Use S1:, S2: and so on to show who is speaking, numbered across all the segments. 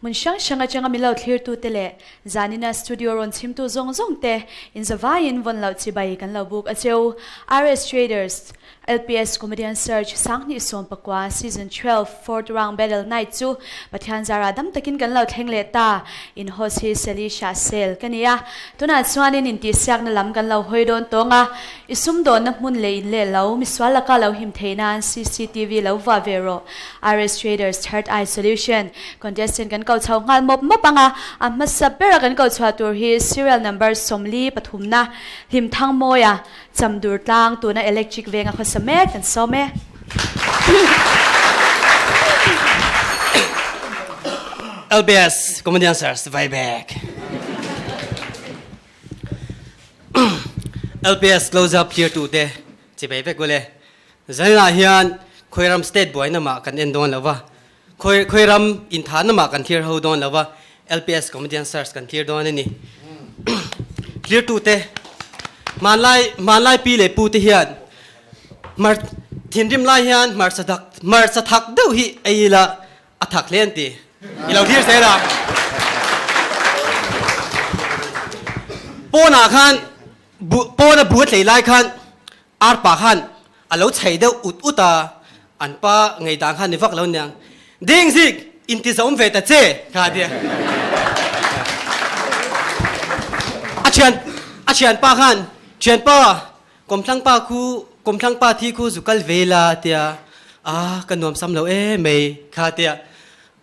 S1: Hmun hrang hrang atanga min lo thlirtute leh zanina studio rawn chhimtu zawng zawng te inzavaiin vawn loh chibai kan lo buk a cheu. RS Traders LPS Comedian Search Sanghnih Sawmpakua Season 12 Fourth Round Battle Night chu Pathian zarah dam takin kan lo thleng leh ta. In host hi Sally Shah Sel ka ni a. Tunah chuanin intihsiakna lam kan lo hawi dawn tawng a. I sumdawnna hmun leh in leh lo, misual laka lo him theih nan cctv lo vuah ve rawh. RS Traders Third Eye Solution Contestant kan ko chho nghal mawp mawp ang a, a hmasa bera kan ko chhuah tur hi serial number 43 na Hlimthangmawia Chamdur tlang tuna electric venga khawsa mek kan sawm e.
S2: LBS Comedian Search vai bek. LPS close up clear tu te chibai vek ule. Zainah hian Khawiram state buaina mah kan en dawn lova, khawi Khawiram inthahna mah kan thlir ho dawn lova, LPS Comedian Search kan thlir dawn a ni. Clear tu te hmanlai hmanlai pi leh pu te hian hmar thinrim lai hian hmarcha thak hmarcha thak deuh hi ei ila a thak hle an ti. I lo thlir zel a. Pawnah khan bu pawna bu a tlei lai khan Arpa khan a lo chhei deuh ut ut a, an pa ngei dan khan ni vak lo niang. Ding zik, inti zawm ve ta che, kha a ti a. A thian, a thianpa khan, Thianpa, kawmthlangpa khu, kawmthlangpa thi khu zu kal ve la, a ti a. A, ka nuam sam lo em mai, kha a ti a.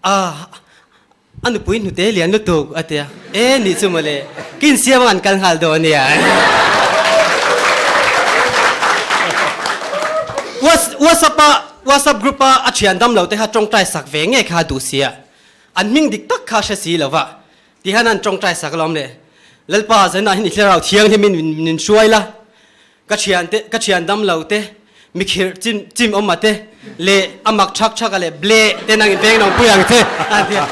S2: A, A nupui hnute lian lutuk a tia. E nih chu mawle, kin siam an kal nghal dawn nia. WhatsApp a WhatsApp group a a thian dam lo te kha tawngtai sak ve nge kha duh sia. An hming dik tak kha hre si lova. Tihian an tawngtai sak alawm le. Lalpa zanah hian i thlarau thianghlimin min hruai la. Ka thian te, ka thian dam lo te, mi khirh chim chim awm a te leh a mak thak thak a leh ble te nang in peng lo pui ang che a ti a.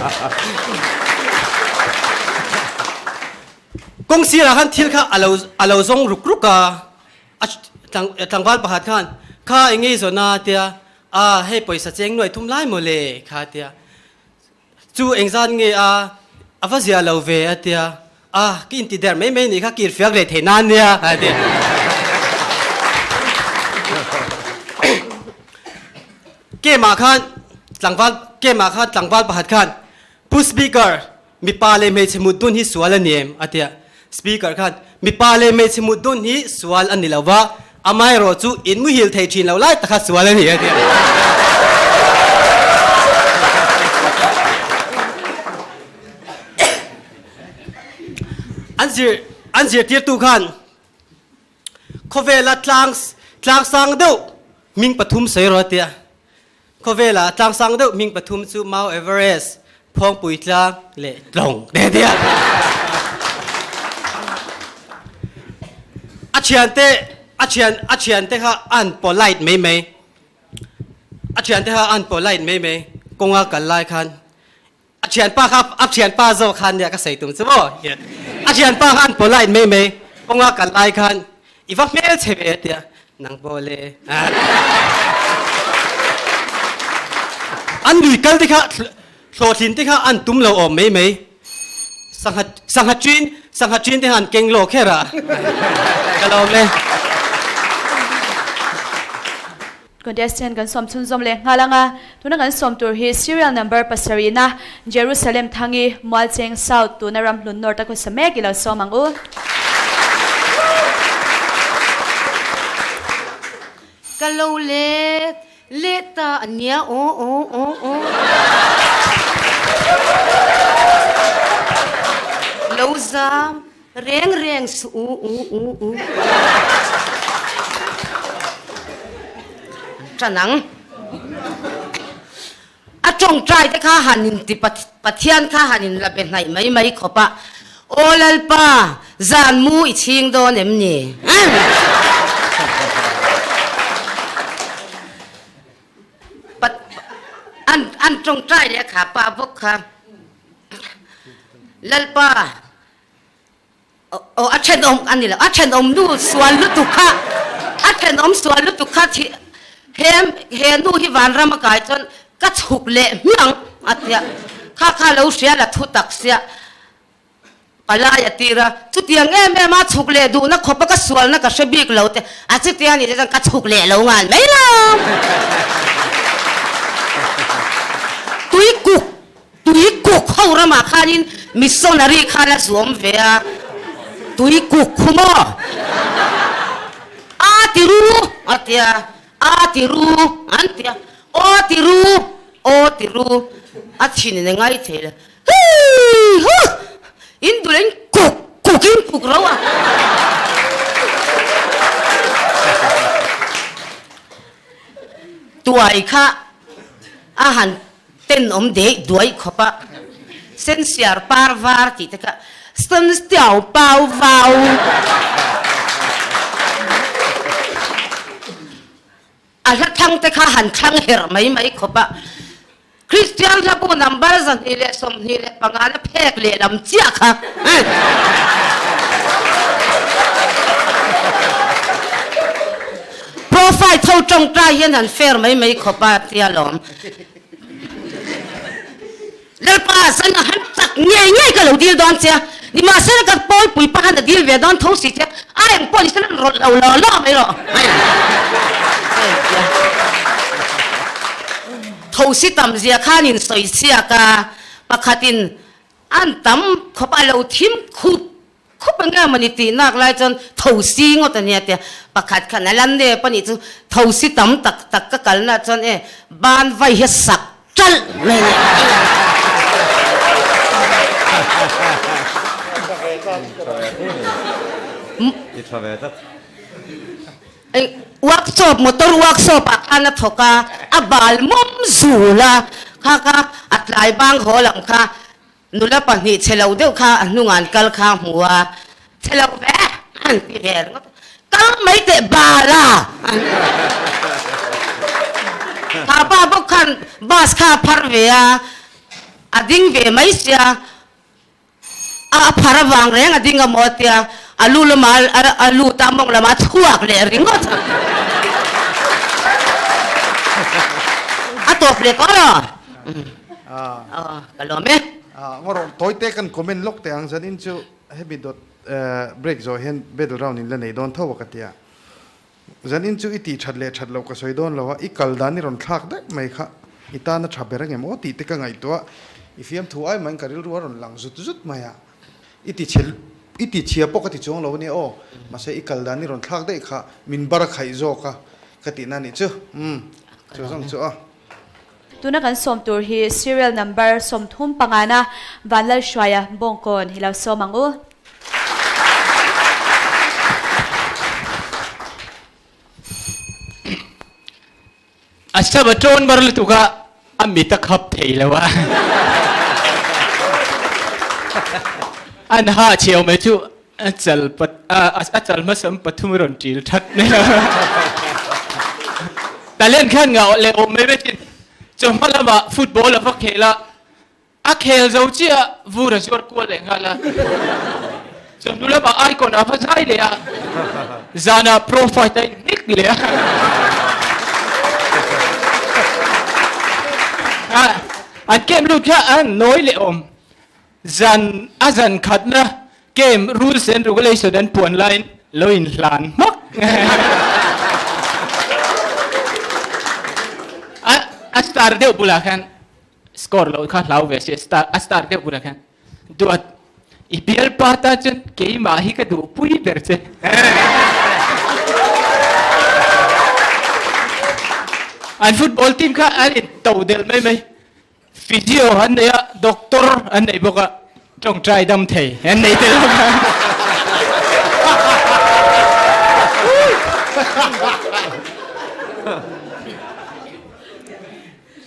S2: Kawng sirah khan thil kha a lo a lo zawng ruk ruk a, a tlang tlangval pakhat khan kha eng nge i zawn a tia, a hei pawisa cheng nuai thum lai maw le kha a tia. Chu engzat nge a, a va zia lo ve a tia, a ka inti der mai mai nih kha kir fiak leh theih nan nia a ti. Kemah khan tlangval kemah khan tlangval pakhat khan Pu Speaker, mipa leh hmeichhe mut dun hi sual a ni em? a tia. Speaker khan mipa leh hmeichhe mut dun hi sual a ni lo va, amaherawh chu in muhil thei thin lo lai tak kha sual a ni a ti a. An zir an zirtirtu khan khawvela tlang tlang sang deuh hming pathum sawi rawh a ti a. Khawvela tlang sang deuh hming pathum chu Mount Everest, Phawngpui tlang leh Tlawng te a ti a. A thiante a thian a thiante kha an polite mai mai. A thiante kha an polite mai mai kawnga kal lai khan A thianpa kha a thianpa zawk khan nia ka sawi tum chu maw? A thianpa kha an polite mai mai kawnga kal lai khan i va hmel che ve a tia nang pawh le an lui kal te kha hlawhtlin te kha an tum lo awm mai mai sangha sangha chin sangha chin te kha an keng lawk her a ka lawm e.
S1: Contestant kan sawm chhunzawm leh nghal ang a, tuna kan sawm tur hi serial number pasarihna Jerusalem Thangi, Mualcheng South tuna Ramhlun North a khawsa mek i lo sawm ang u.
S3: Ka lo let let ta a nia aw aw aw aw. Lo zam Reng reng suh u u u u. Ṭan ang. A ṭawngṭai te kha han in ti Pathian kha han in la be hnaih mai mai khawp a, Aw Lalpa, zan mu i chhing dawn em ni? An an ṭawngṭai leh kha pa bawk kha Lalpa, Aw a thenawm a ni lo, a thenawm nu sual lutuk kha, a thenawm sual lutuk kha thi he he nu hi vanram a kai chuan ka chhuk leh hmiang a tia. Kha kha lo hria la thu tak sia palai a tir a, chutiang em em a chhuk leh duhna khawpa ka sualna ka hre bik lo te a chutia nih te chuan ka chhuk leh lo ngal mai lo. Tui kuk tui kuk ho ramah khanin missionary khan a zuam ve a, tui kuk khu maw? A ti ru a tia, a ti ru an tia, aw ti ru Aw ti ru, a thin in a ngai thei lo. Hii hu! In dul in kuk kuk in kuk ro a. Tuai kha a han ten awm deih duaih khawp a. Sensiar par var tih te kha Sensiau pau vau. A hla thlang te kha han thlang herh mai mai khawp a, Kristian hlabu number 225 na phek lehlam chiah kha. Profile tho tawngtai hian han fair mai mai khawp a tia lawm. Lalpa zan a han chak ngei ngei ka lo dil dawn che a, nimahsela ka pawlpui pa khan a dil ve dawn tho si che, a eng pawh nisela an rawlh lo law law mai rawh. Tho si tam zia khan in sawi chhiak a, pakhatin an tam khawp a lo thim khup Khup eng em a ni tih nak lai chuan thosi ngawt a nia tia pakhat khan a lan nep a nih chu thosi tam tak tak ka kalna chuan e ban vai hi a sak ṭalh mai a ni. Workshop motor workshop ah khan a thawk a, a bal mawm zul a, kha kha a tlai bang haw lam kha Nula pahnih chhe lo deuh kha a hnungah an kal kha a hmu a, Chhe lo ve! an ti ve ringawt a, Kal mai teh bal a! an ti. Kha pa bawk khan bus kha a phar ve a, a ding ve mai sia, a phar avang reng a ding a maw tia, a lu lamah a lut a, a mawng lamah a chhuak leh ringawt a. A tawp leh tawh lo. Ka lawm e.
S4: Ngaw tawi te kan comment lawk teh ang zanin chu hemi dawt break zawh hian battle round in la nei dawn tho a ka tia. Zanin chu i tih that leh that loh ka sawi dawn lo a, i kal dan i rawn thlak daih mai kha i tan a tha ber angem aw tih te ka ngaihtuah i fiamthu ai maiin ka rilru a rawn lang zut zut mai a. I ti chhe i ti chhia pawh ka ti chuang lo ania aw, mahse i kal dan i rawn thlak daih kha min bar a khaih zawk a ka tihna a nih chu. Umm chu zawng chu aw.
S1: Tuna kan sawm tur hi serial number 35 na Vanlalhruaia Bawngkawn hi lo sawm ang u.
S5: A sava ṭawn bar lutuk a, a mit a khap thei lo a. An ha chheu mai chu a chal pat a chal hmasam pathum rawn ṭil ṭhat mai a. Talent khan ngah leh awm mai vekin chawhma lamah football a va khel a, a khel zo chiah vur a zuar kual leh nghal a. Chawhnu lamah icon a va zai leh a, zanah pro fight a inhnek leh a. An camp lut kha a nawi leh awm. Zan a zan khatna game rules and regulation an puan laiin lo inhlan hmak. A a star deuh bulah khan score loh kha hlau ve se star a star deuh bulah khan duat i bialpa ta chuan keimah hi ka duhpui ber che. An football team kha an in to del mai mai. Physio an nei a, doctor an nei bawk a, tawngtai dam thei an nei tel bawk a.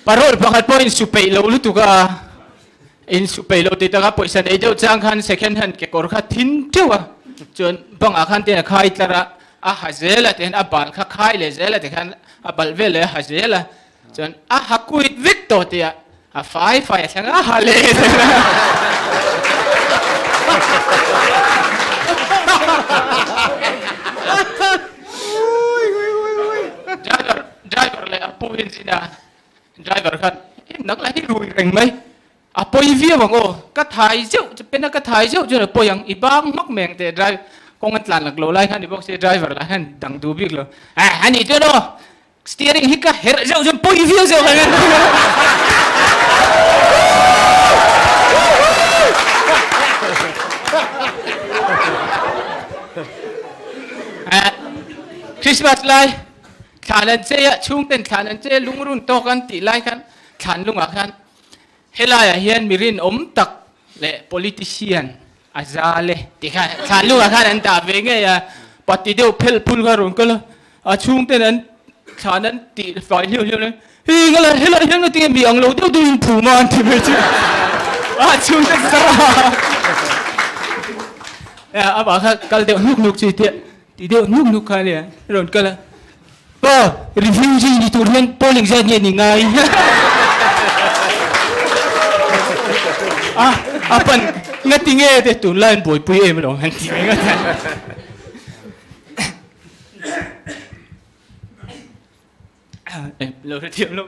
S5: Parole pakhat pawh insu peih lo lutuk a, insu peih lo tih takah pawisa nei deuh chang khan second hand kekawr kha thin teuh a, chuan bangah khan ten a khai tlar a, a ha zel a tihian a bal kha khai leh zel a tikhan a balh vel leh a ha zel a. Chuan a ha kuit vek tawh tih a fai fai a thleng a ha leh. Driver driver leh a pu in zin a driver khan nang lah hi rui reng mai. A pawi viau ang aw, ka thai zeuh chu pen a ka thai zeuh chuan a pawi ang, i bang hmak mai ang teh drive kawng an tlan lak lo lai khan ni bawk se driver lah hian dang duh bik lo, eh a nih chuan aw steering hi ka herh zeuh chuan pawi viau zeuh ang. Christmas lai thlan an chei a, chhungten thlan an chei a, lungrun tawk an tih lai khan thlan lungah khan Helaiah hian mi rinawm tak leh politician a zal e tih kha thlan lungah khan an dah ve ngei a, pati deuh phelh phul kha rawn kal a, a chhungten an thlan an tih fai hliau hliau lai hei nga la helaiah hian ngatinge mi ang lo deuh deuh in phum a an ti mai chu a chhungte za amah kha kal deuh hnuk hnuk chi tia ti deuh hnuk hnuk kha ania rawn kal a. Pa, refugee ni tur hian polling zat nge ni ngai? A, a pan ngati nge te tunlai an buaipui em alawm han ti mai ngawt a. Lo hrethiam lo,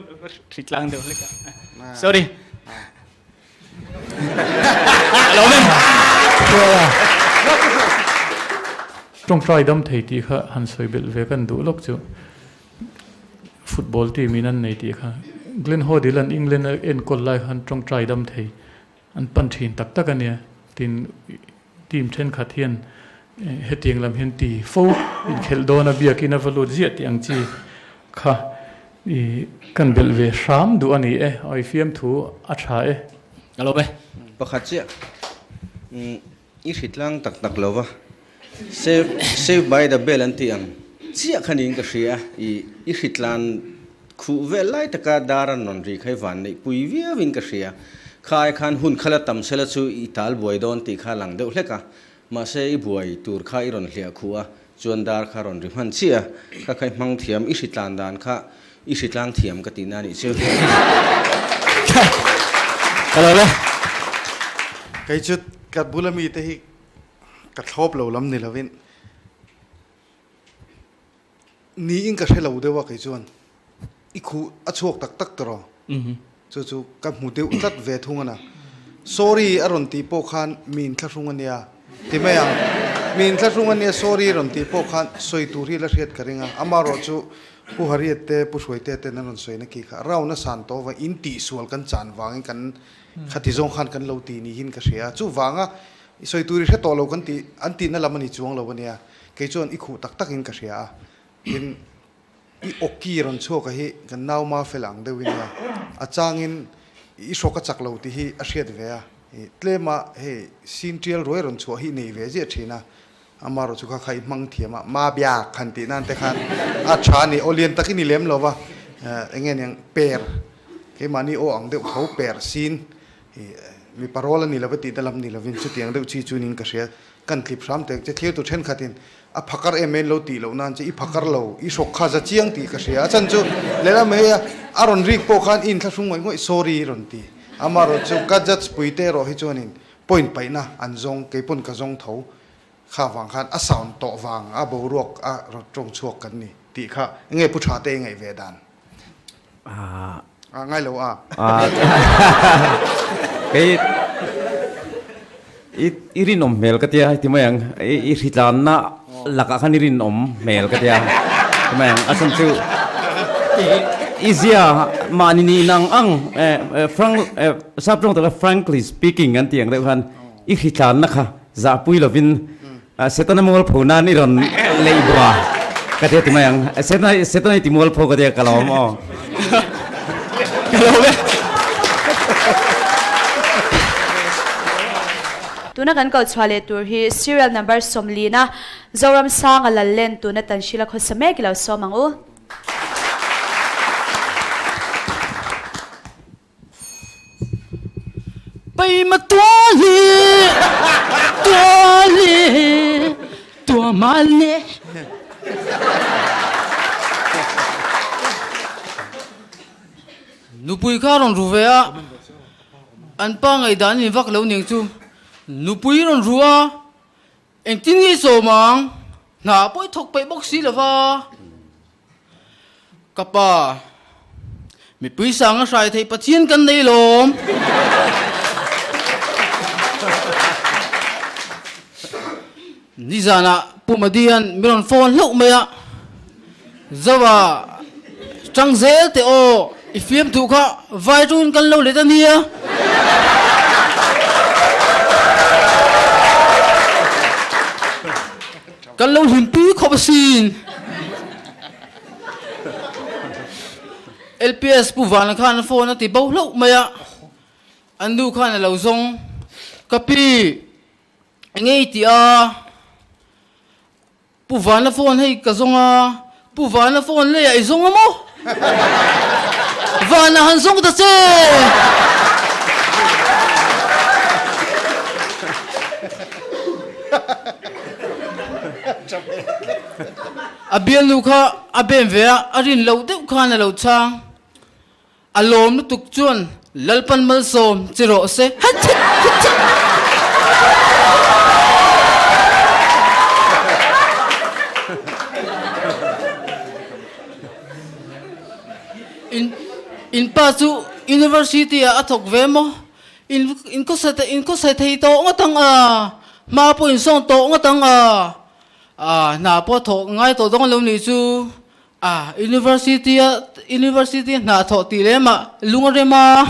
S5: hri tlang deuh hlek a. Sorry.
S6: Tawngtai dam thei tih kha han sawi belh ve kan duh lawk chu football team in an nei tih kha Glenn Hoddle an England a enkawl lai khan tawngtai dam thei an pan thin tak tak a nia tin team thenkhat hian hetiang lam hian ti fo inkhelh dawn a biakin a va lut ziah tih ang chi kha I kan belh ve hram duh a ni e, awi fiamthu a tha e.
S2: Ka lawm e. Pakhat chiah i hritlang tak tak lo va, save save by the bell an tih ang chiah kha niin ka hria, i i hritlan khuh vel lai taka dar an rawn ri kha i van neih pui viau in ka hria, kha ai khan hun khala tam sela chu i tal buai dawn tih kha a lang deuh hlek a, mahse i buai tur kha i rawn hliah khuh a, Chuan dar kha rawn ri hman chiah a, kha kha i hmang thiam, i hritlan dan kha i hritlang thiam ka tihna a nih chu.
S5: Ka lo le.
S4: Kei chu ka bula mite hi ka thlawp lo lam ni lovin niin ka hre lo deuh a kei chuan i khuh a chhuak tak tak tawh rawh. Chu chu ka hmu deuh tlat ve thung a na. Sorry a rawn tih pawh khan mi inthlahrung a nia ti mai ang. Mi inthlahrung a nia sorry a rawn tih pawh khan sawi tur hi la hriat ka ring a. Amaherawh chu Pu Harriet te Pu Hruaite ten an rawn sawi na khi kha round a san tawh avang in tihsual kan chan vangin kan khati zawng khan kan lo ti niin ka hria a. Chuvanga sawi tur i hre tawh lo kan tih an tihna lam a ni chuang lo a nia. Kei chuan i khuh tak takin ka hria a. Tin. I awki rawn chhuak a hi kan nau ma fel ang deuh in a, a changin i hrawk a chak lo tih hi a hriat ve a, i tlema hei sin tial ruai rawn chhuah hi i nei ve ziah thin a, amarawh chu kha kha i hmang thiam a, ma biak han tih nan te khan a tha a ni, aw lian tak i ni lem lo va, eng nge niang per keimahni aw ang deuh tho per sin i mipa rawl a ni lo va tih na lam ni lovin chutiang deuh chi chu niin ka hria. Kan tlip hram tek che thlir tu thenkhatin a phakar em em lo tih loh nan che i phakar lo i hrawk kha za chiang tih ka hria a chan chu lehlam hei a a rawn rik pawh khan i inthlahrung ngawih ngawih sorry rawn ti amarawh chu ka judge pui te erawh hi chuanin point paihna an zawng kei pawn ka zawng tho kha vang khan a sound tawh vang a boruak a rawn tawng chhuak kan ni tih kha enge pu tha te i ngaih ve dan. Ah, ngai lo a.
S7: Kei i i rinawm hmel ka tia ti mai ang i i hritlanna lakah khan i rinawm hmel ka tia ti mai ang a chhan chu i zia mahni ni nang ang frank sap tawng taka frankly speaking an tih ang deuh khan i hritlanna kha zahpui lovin Setana mualpho nan i rawn leih bua ka tia ti mai ang. Setana Setana i ti mualpho ka tia ka lawm aw.
S5: Ka lawm e.
S1: Tuna kan koh chhuah leh tur hi serial number 40 na Zoram Sanga Lallen tuna Tanhrila khawsa mek i lo sawm ang u.
S5: Peima tuali tuali tua male
S8: Nupui kha rawn ru ve a, an pa ngaihdan in vak lo ning chu nupui rawn ru a, Engtin nge i sawm ang? Hna pawh i thawk peih bawk si lova. Ka pa, mipui sanga hrai theih Pathian kan nei lawm. Nizanah Pu Madian min rawn phone hlauh mai a, Zoa, tang zel teh aw, i fiam duh kha vai tuin kan lo let a nia. Kan lo hlimpui khawp asin. LPS Pu Vana khan a phone a ti bo hlauh mai a, an nu khan a lo zawng, Ka pi, Enge i tih a? Pu Vana phone hei ka zawng a, Pu Vana phone leiah i zawng a maw? Vana han zawng ta che! A bialnu kha a bem ve a, a rin loh deuh khan a lo chhang. A lawm lutuk chuan Lalpan malsawm che rawh se. In in pa chu university ah a thawk ve maw? In in khawsa in khawsa thei tawh ngawt ang a, hma pawh in sawn tawh ngawt ang a, ah hna pawh a thawk ngai tawh dawn lo nih chu. A, University a University hna thawh tih lem ah lung a rem a.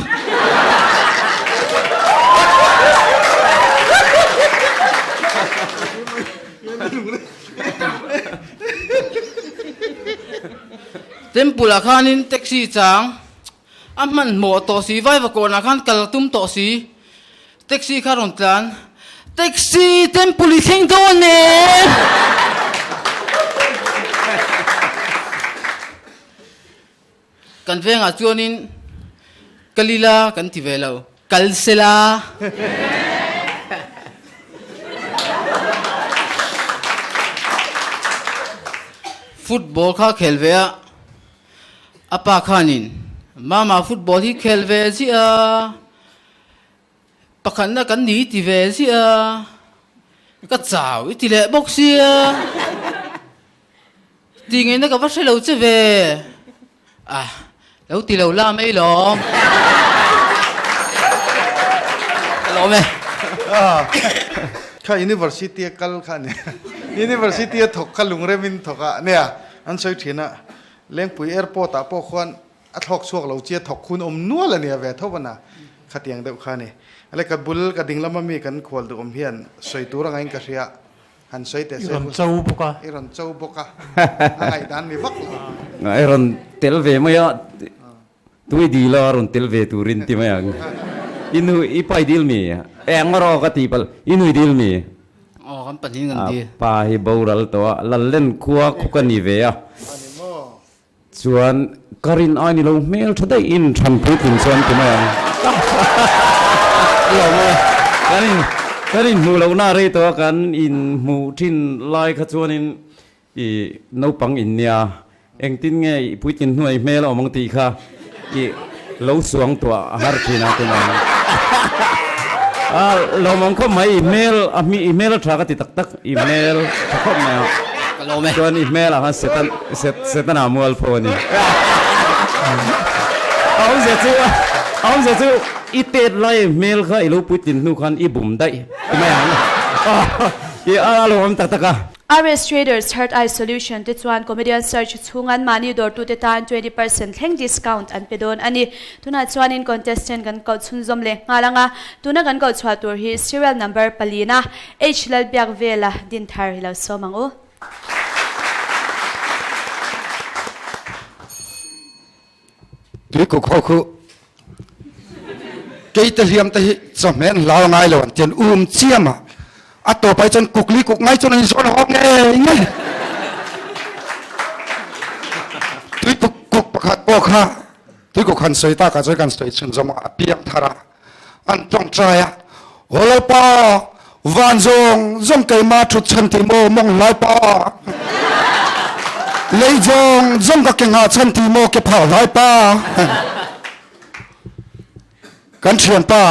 S8: Temple ah khanin taxi chang a hmanhmawh tawh si, Vaivakawnah khan kal tum tawh si. Taxi kha rawn tlan. Taxi temple i thleng dawn e! Kan vengah chuanin Kalila kan ti ve lo, Kalsela. Football kha khel ve a, a pa khanin Mama football hi khel ve ziah a. Pakhatna kan ni ti ve ziah a, ka chau i ti leh bawk sia, ti ngeina ka va hre lo che ve, a lo ti lo la mai lawm, ka lawm e.
S4: Kha University a kal kha ania, University a thawk kha lungremin thawk a nia an sawi thin a, Lengpui Airport ah pawh khuan A thlawk chhuak lo chi a thawk khun awm nual a nia ve tho vana khatiang deuh kha a ni. Ale ka bul ka ding lama mi kan khual duh awm hian sawi tur anga in ka hria han sawi teh
S6: I rawn cho bawk a.
S4: I rawn cho bawk a. A ngaihdan mi vak lo.
S7: I rawn tel ve mai a, tui dil a rawn tel ve turin ti mai ang. I nu i pai dil mi? Eng erawh ka ti palh, i nu i dil mi?
S8: Aw kan pahnih kan dil.
S7: Pa hi boral tawh a, Lallen khua khu ka ni ve a. Chuan ka rin ai ni lo hmel tha daih in than puitling chuan ti mai ang. Lawm e. Kan in kan in hmuh lohna a rei tawh a kan in hmuh thin lai kha chuanin i naupang in nia engtin nge i puitlin hnuai hmel a awm ang tih kha i lo suang tuah a har thin a ti mai ang. A lawm ang khawp mai i hmel a hmi i hmel a tha ka ti tak tak i hmel tha khawp mai a.
S8: Ka lawm e.
S7: Chuan i hmel ah khan Satan Set Setana mual pho a ni. A awmzia chu a awmzia chu i tet lai hmel kha i lo puitlin hnu khan i bum daih ti mai ang. I a lawm tak tak a.
S1: RS Traders Third Eye Solution te chuan Comedian Search chhung an mahni dawrtute tan 20% thleng discount an pe dawn a ni. Tunah chuanin contestant kan koh chhunzawm leh nghal ang a, tuna kan koh chhuah tur hi serial number palina H Lalbiak Vela Dinthar hi lo sawm ang u.
S9: Tui kuk ho khu kei te hliam te hi chawhmeh an hlau ngai lo an ti an um chiam a a tawp ai chuan kuk li kuk ngai chuan an inzawn hawk ngei ngei tui kuk kuk pakhat pawh kha tui kuk han sawi takah chuan kan sawi chhunzawm a a piang thar a an tawngtai a aw Lalpa van zawng zawng keima thut chhan ti maw mawng hlai pa lei zawng zawng ka ke ngah chhan ti maw ke phah hlai pa kan thianpa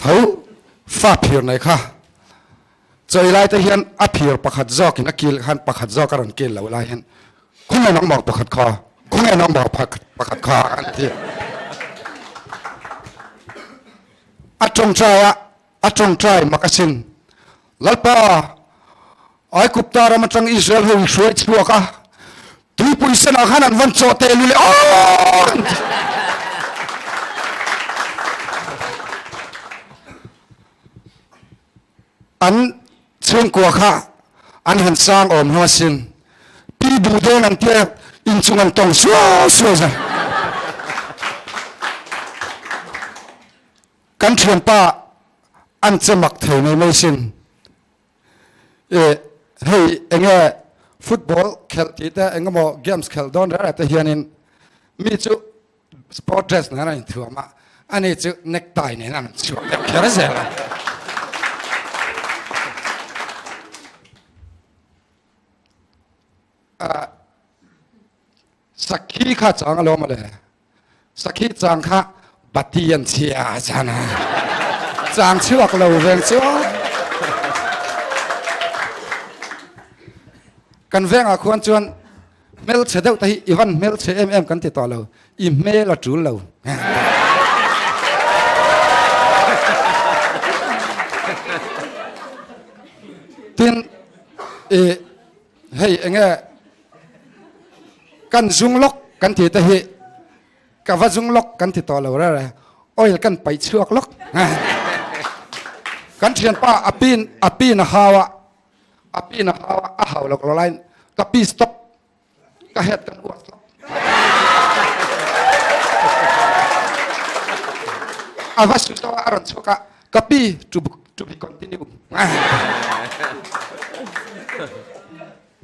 S9: tho fa phir nei kha choi lai te hian a phir pakhat zawk in a kil khan pakhat zawk a rawn kil lo lai hian khawnge nangmah pakhat kha khawnge nangmah pakhat kha an ti a tawngtai a a tawngtai mak asin lalpa. Aigupta ram atang Israel ho i hruai chhuak a, tuipui senah khan an van chawh teh lul e aw an ti. An chhungkua kha an han sang awm hlawm asin. Pi duh dawn an tia inchung an tawng suau suau zan. Kan thianpa an che mak thei mai mai sin. E hei enge football khelh tih te engemaw games khelh dawn reng reng te hianin mi chu sport dress nen a inthuam a, ani chu necktie nen a rawn chhuak deuh kher zel a. Sakhi kha chang alawm mawle. Sakhi chang kha bati an chhia chan a. Chang chhuak lo veng chu. Kan vengah khuan chuan hmelchhe deuh te hi i van hmelchhe em em kan ti tawh lo. I hmel a tul lo. Tin i hei enge Kan zung lawk kan ti te hi ka va zung lawk kan ti tawh lo reng reng oil kan paih chhuak lawk. Kan thianpa a pin a pin a hau a a pin a hau a a hau lawk lo laiin ka pi stop ka head kan uat lawk. A va su zawk a a rawn chhuak a ka pi to to be continue.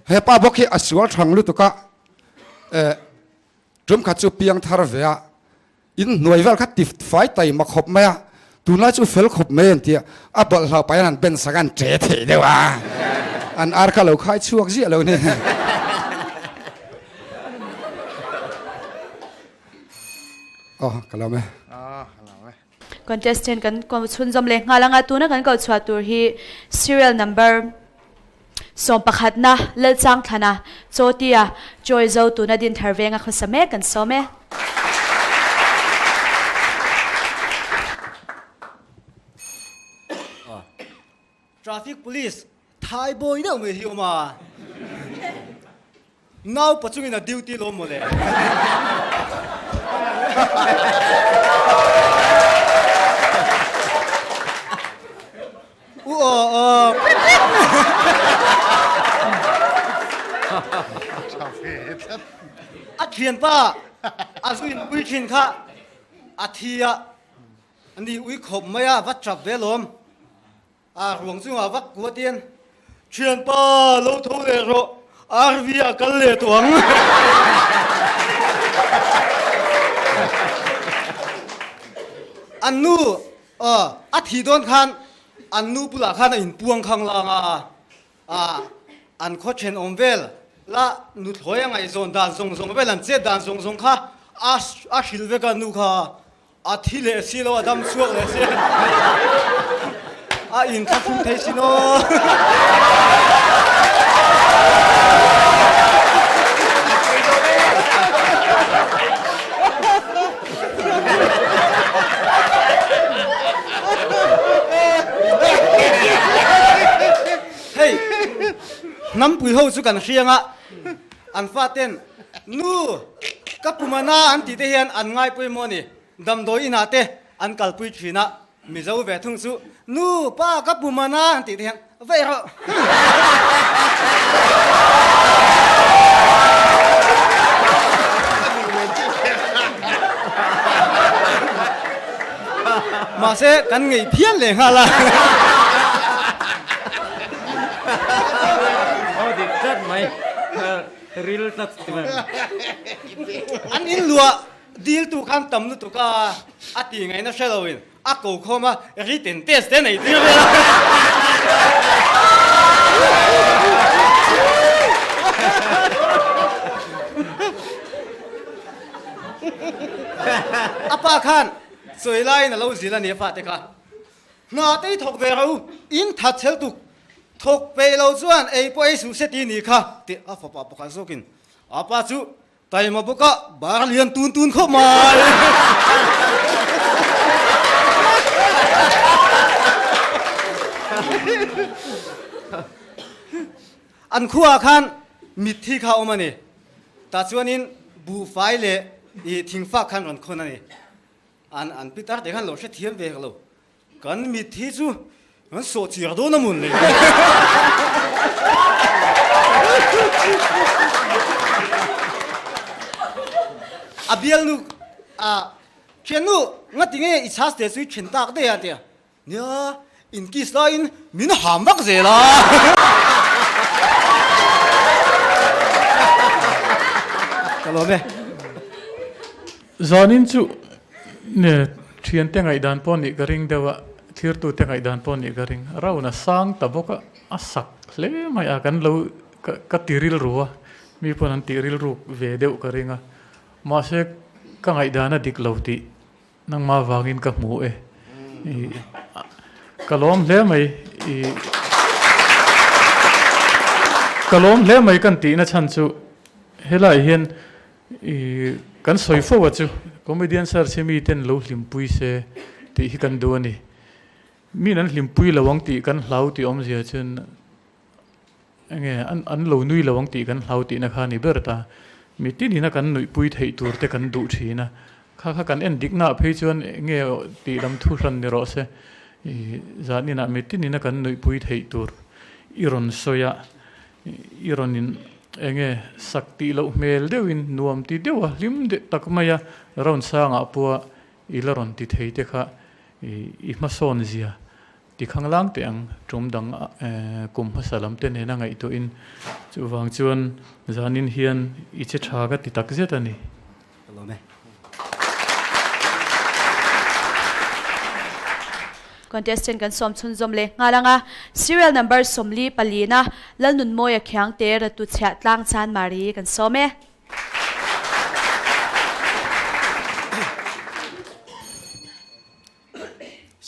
S9: He pa bawk hi a sual thang lutuk a, eh, tum khat chu piang thar ve a, in hnuai vel kha ti fai tai ma khawp mai a, tunlai chu fel khawp mai an ti a, a bawlhhlawh pahin an ben sak a, an ṭe thei deuh a, an ar kha lo khai chhuak ziah lo ni. Aw, ka lawm e.
S1: Contestant kan ko chhunzawm leh nghal anga tuna kan ko chhuah tur hi serial number sawmpakhatna Lalchangthlana Chawtia Joy Zo tuna Dinthar venga khawsa mek kan sawm e.
S2: Traffic police Thai bawi deuh mai hi awm a, naupa chungin a duty lawm mawle. U aw aw. A thianpa a zu in pui thin kha a thi a, ani ui khawp mai a, va trap ve lawm. A ruang chungah vak kuatin, Thianpa, lo tho leh rawh, RV ah kal leh tawh ang. An nu a thih dawn khan an nu bulah khan a inpuang khang lang a, an khaw thenawm vel la nuthlawi a ngaihzawn dan zawng zawng vel an chet dan zawng zawng kha a hrilh vek a nu kha. A thi leh si lo, a dam chhuak leh si. A in kha fum thei sin aw. Hei, hnampui ho chu kan hriang a, an faten Nu, ka pumana an tih te hian an ngai pawimawh a ni. Damdawi inah te an kalpui thin a, Mizo ve thung chu Nu, pa ka pumana an tih te hian vaih rawh. Mahse kan ngei phian leh nghal a.
S7: Aw dik tlat mai. Ril tlat ti mai.
S2: An in luah dil tu khan tam lutuk a, a ti ngaihna hre lo in a ko khawm a, written test te nei tir vel a. A pa khan sawi laiin a lo zil a ni a fate kha. Hna te i thawk ve ro, in that chhel tuk Thawk peih lo chuan ei pawh ei suh se ti ni kha tih a fapa pakhat zawkin a pa chu taima bawka bar lian tun tun khawp mai. An khuaah khan mitthi kha a awm a ni. Tah chuanin buhfai leh ih thingfak khan rawn khawn a ni. An an pitar te khan lo hrethiam ve hek lo. Kan mitthi chu kan sawh chir dawn a mun le. A bialnu a thiannu ngati nge i chhas te chu i then tak daih a tia. Nia, in kiss laiin min ham vak zel a. Ka lawm e.
S6: Zanin chu ne thiante ngaihdan pawh nih ka ring deuh a, thirtute ngaihdan pawh nih ka ring. Round a sang ta bawk a, a sak hle mai a, kan lo ka ti rilru a, mi pawn an tih rilruk ve deuh ka ring a. Mahse ka ngaihdan a dik lo tih Nangmah vangin ka hmu e. I ka lawm hle mai. I ka lawm hle mai kan tihna chhan chu helaiah hian i kan sawi fo a chu comedian search hi miten lo hlimpui se tih hi kan duh a ni. Min an hlimpui lo ang tih kan hlau tih awmzia chuan Enge an an lo nui lo ang tih kan hlau tihna kha a ni ber ta. Mi tinina kan nuihpui theih tur te kan duh thin a. Kha kha kan en diknaah phei chuan enge tih lam thu hran ni rawh se. I zaninah mi tinina kan nuihpui theih tur i rawn sawi a, i rawn in enge sak tih loh hmel deuhin nuam ti deuh a, hlim deuh tak mai a round sangah pawha i la rawn ti thei te kha i hmasawn zia Ti khanglang teh ang, tum dang kum hmasa lam te nena ngaihtuahin chuvang chuan zanin hian i che tha ka ti tak zet a ni.
S2: Ka lawm e.
S1: Contestant kan sawm chhunzawm leh nghal ang a, Serial number 44 na Lalnunmawia Khiangte Ratu Chhiah Tlang Chanmari kan sawm e.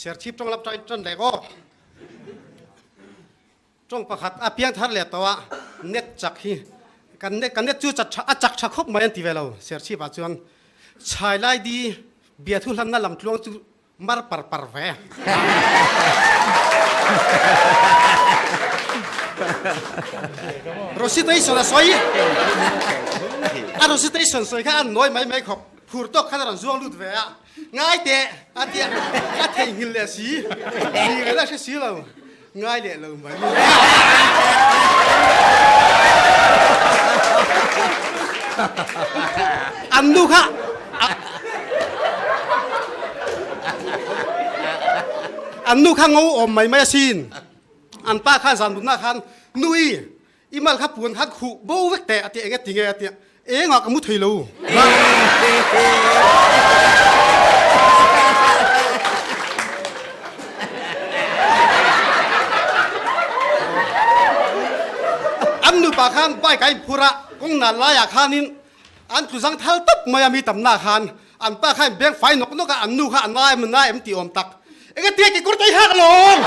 S2: Serchhip tawng lam ṭan ṭan leh aw. Tawng pakhat a piang thar leh tawh a, net chak hi kan net kan net chu chat ṭha a chak ṭha khawp mai an ti ve lo. Serchhip ah chuan chhai lai di biathu hlanna lam tluang chu mar par par ve. Recitation a sawi a recitation sawi kha an nawi mai mai khawp phur tawk khan a rawn zuang lut ve a. Ngai teh a tia a theihnghilh leh si, ni reng a hre si lo, ngai leh lo mai. An nu kha an nu kha ngo awm mai mai asin. An pa khan zan mutna khan nui I mal kha puan khan khuh bo vek teh a ti eng e tinge a tia engah ka mu thei lo. An nupa khan bike a inphur a, kawng nal laiah khanin an tlu zang thal tawp mai a mi tamna khan An pa kha in beng fai nawk nawk a, an nu kha a na em na em tih awm tak. Enge tia kekawr te i hak alawm?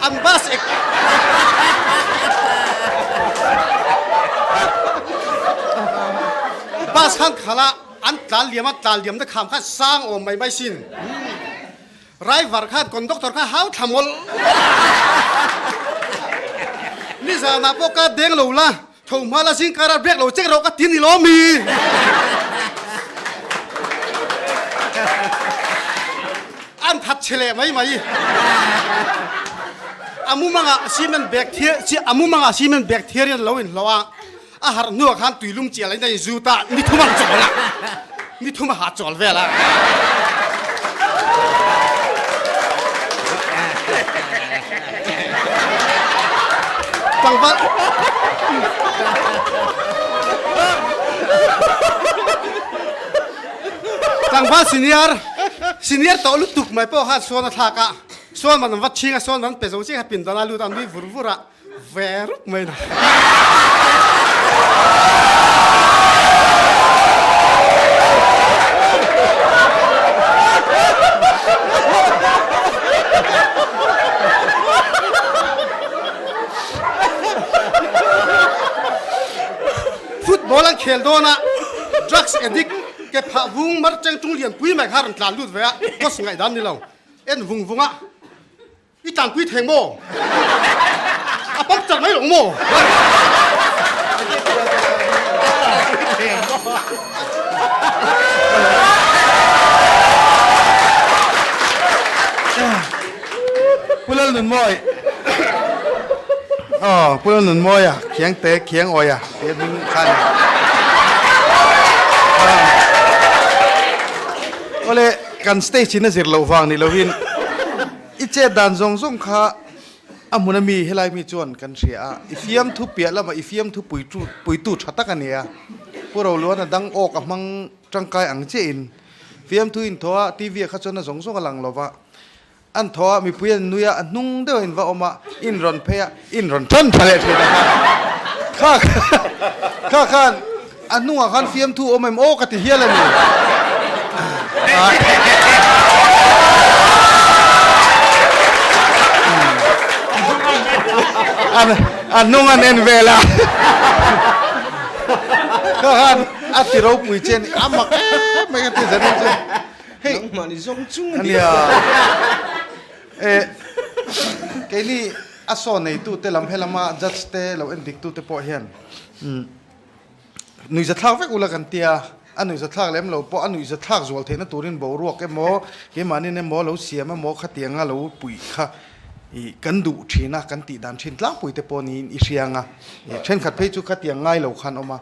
S2: An bus ek Bus khan khala an tlan liam a, tlan liam na kham khan sang awm mai mai sin. Driver khan conductor kha hau thla mawlh. Nizanah pawh ka deng lo la, tho hma la zingkara brake lo check rawh ka ti ni lo mi. An that chhe leh mai mai. A mumangah cement bag thiar a mumangah cement bag thiar in lo inhlawh a. A harh hnuah khan tuilum chial in a inzut a, ni thum a chawl a, ni thum a hahchawl vel a. Tlangval Tlangval senior senior tawh lutuk mai pawh khan sawn a thlak a, sawn man an va chhing a, sawn man pe zo chiah kha pindan a lut a, nui vur vur a. Ve rup mai na. Football an khel dawn a, drugs addict ke phah vung mar cheng tung lian pui mai kha rawn tlan lut ve a, coach ngaihdan ni lo. En vung vung a.
S10: I tlangpui theng maw? A pump char mai lo maw?
S4: Pu Lalnunmawi Aw Pu Lalnunmawia Khiangte Khiangawia tih a hming kha a ni. Awle kan stage in a zir loh vang ni lovin I chet dan zawng zawng kha a hmun a mi helai mi chuan kan hria a, i fiamthu piah lamah i fiamthu puitu puitu tha tak a ni a. Pu Roluan a dang awk a hmang tangkai ang chiahin fiamthu inthaw a, TV ah kha chuan a zawng zawng a lang lova, an thaw a, mipui an nui a, a hnung deuh a in va awm a, in rawn phei a, in rawn tan tha leh thin a kha kha kha khan A hnungah khan fiamthu awm em aw ka ti hial a ni. A hnung an en vel a. Kha khan a ti ropui che a ni. A mak em mai ka ti zan in chu. Hei.
S11: Nangmah ni zawng chung a ni.
S4: Ania. E keini a saw neitute lam helama judge te lo en diktute pawh hian Nuihzathlak vek ula kan tia, a nuihzathlak lem lo pawh a nuihzathlak zual theihna turin boruak emaw, keimahnin emaw lo siam emaw khatianga lo puih kha ih kan duh thin a, kan tih dan thin tlangpui te pawh niin i hria ang a. Ih thenkhat phei chu khatiang ngai lo khan awm a,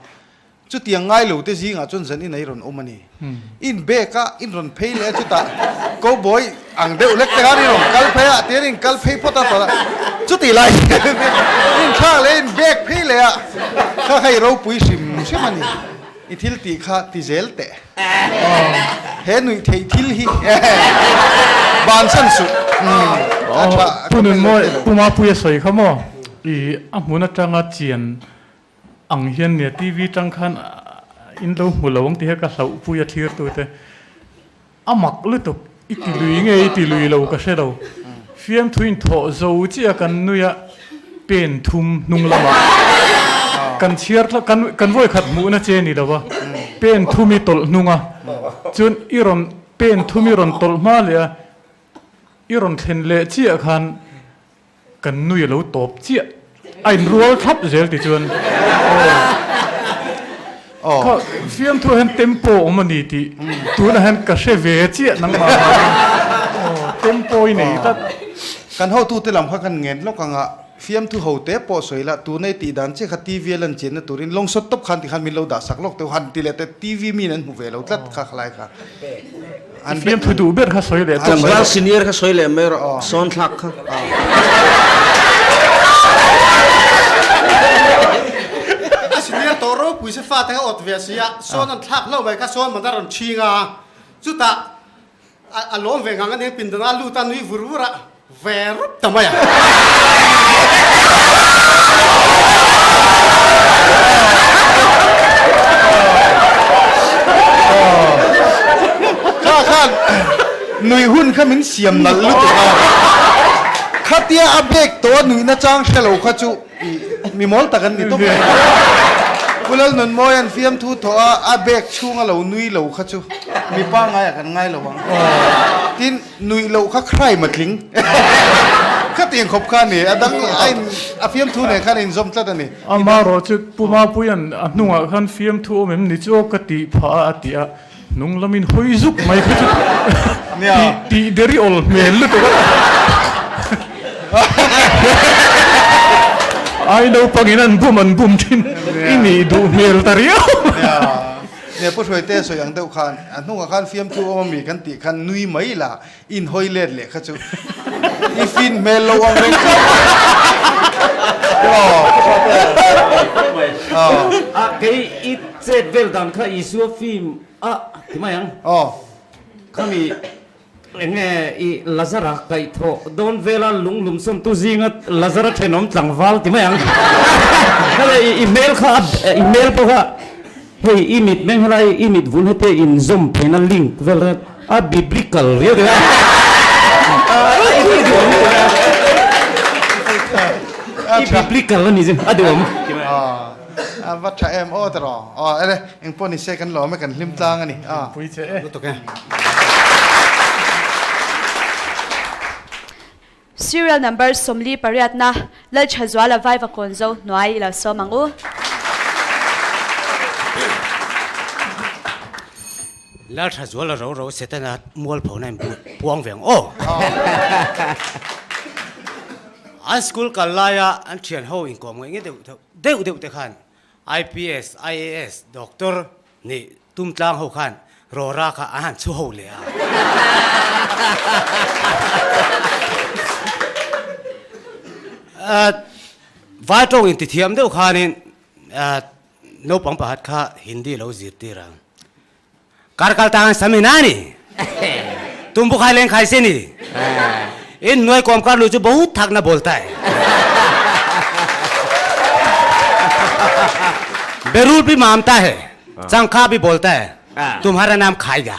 S4: chutiang ngai lo te zingah chuan zan in a i rawn awm a ni. In bag a in rawn phei leh a chutah cowboy ang deuh lek te khan in rawn kal phei a tihian in kal phei phawt a tawrh a chutih lai hian in thlak leh in bag phei leh a kha kha i ropui hrim hrim a ni i thil tih kha ti zel teh he nuih theih thil hi bansan suh a tha
S6: Pu Nunmawi Pu Mapuia sawi kha maw i a hmun atanga chian Ang hian nia TV tang khan in lo hmu lo ang tih hi ka hlauh pui a thlir tu te. A mak lutuk i ti lui nge i ti lui lo ka hre lo. Fiamthu in thawh zo chiah kan nui a pen thum hnung lamah kan chhiar tlat kan kan vawi khat hmuhna che ni lo a pen thum i tawlh hnung a chuan i rawn pen thum i rawn tawlh hma leh a i rawn thlen leh chiah khan Kan nui a lo tawp chiah. A inrual thlap zel ti chuan aw kha fiamthu ah hian tempo awm a ni tih tunah hian ka hre ve chiah nangmah vangin aw tempo i nei tlat.
S4: Kan hotute lam kha kan ngen lawk ang a, fiamthu ho te pawh sawi la, tuna i tih dan chiah kha TV a lan chianna turin lawng sawt tawp khan tikhan min lo dah sak lawk teuh han ti leh teh TV miin an hmu ve lo tlat kha khalai kha.
S6: An fiamthu duh ber kha sawi leh tawp mai
S11: Tlangval senior kha sawi leh mai rawh, sawn thlak kha.
S10: A senior tawh ropui se fate kha awt ve a si a, sawn an thlak hlauh mai kha sawn man a rawn chhing a, chutah a lawm ve ngang a nia pindan a lut a nui vur vur a, Ve rup ta mai a.
S4: Kha khan nui hun kha min siam nalh lutuk a. Khatia a bag tawh a nuihna chang hre lo kha chu mi mawl tak an ni tawp mai. Pu Lalnunmawia'n fiamthu thawh a a bag chhunga lo nui lo kha chu mi pangngai ah kan ngai lo ang. Tin. Nuih loh kha crime a tling. Khatiang khawp kha a ni. A dang a in a fiamthu nen khan a inzawm tlat a ni.
S6: Amarawh chu Pu Mapuia'n a hnungah khan fiamthu awm em ni chu aw ka tih phah a a ti a, hnung lamin hawi zuk mai kha chu tih tih der i awl hmel lutuk a. Ai naupangin an bum an bum thin i nih duh hmel ta riau.
S4: Nia Pu Hruaite sawi ang deuh khan a hnungah khan fiamthu awm ami kan tih khan nui mai la in hawi let leh kha chu i fin hmel lo ang reng khawp
S7: mai. A kei i chet vel dan kha Isua film a ti mai ang. Khami Eng nge i Lazara kaihthawh dawn vela lung lum sawntu zinga Lazara thenawm tlangval ti mai ang. Hela i hmel kha i hmel pawh kha hei i mit meng helai i mit vun hete inzawm pheina link vel kha a biblical riau deuh a. I biblical a ni chu a duhawm ti mai ang.
S4: A va tha em aw tiraw. Aw ele engpawh ni se kan lawm e kan hlim tlang a ni.
S6: Pui che e.
S10: Lutuk e.
S1: Serial number 48 na Lalthazuala Vaivakawn zo hnuai i lo sawm ang u.
S2: Lalthazuala ro ro Setana mualphona in puang ve ang aw. An school kal laia an thian ho inkawm ngaih nge deuh deuh deuh te khan IPS, IAS, Doctor nih tum tlang ho khan rawra kha an han chhu ho leh a. Vai tawng in tithiam deuh khanin naupang pakhat kha Hindi lo zirtir a. Kar kal tang sami na ni. Tumbu khai leng khai se ni. In nuai kom kar lu chu bahut thak na bolta hai. Berul भी मानता है चंखा भी बोलता है तुम्हारा नाम खाएगा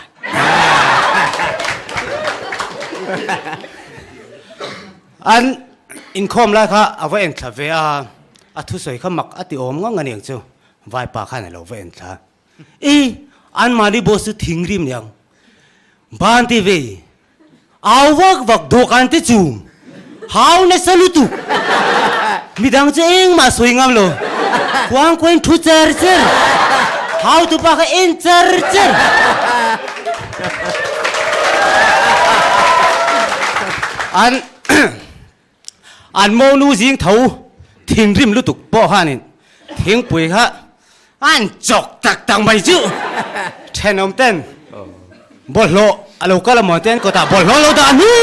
S2: an inkhawm lai kha a va en thla ve a a thusawi kha mak a ti awm ngang a niang chu vaipa khan a lo va en thla I anmahni boss chu thingrim niang ban te vei au vak vak dawhkan te chum hau nasa lutuk midang chu engmah sawi ngam lo kuang kuain thu char char hau tupa kha en char char an An monu zing tho thinrim lutuk pawh khanin thingpui kha an chawk tak tak mai chu thenawm ten bawlhhlawh a lo kal a maw ten kawtah bawlhhlawh lo dah hnu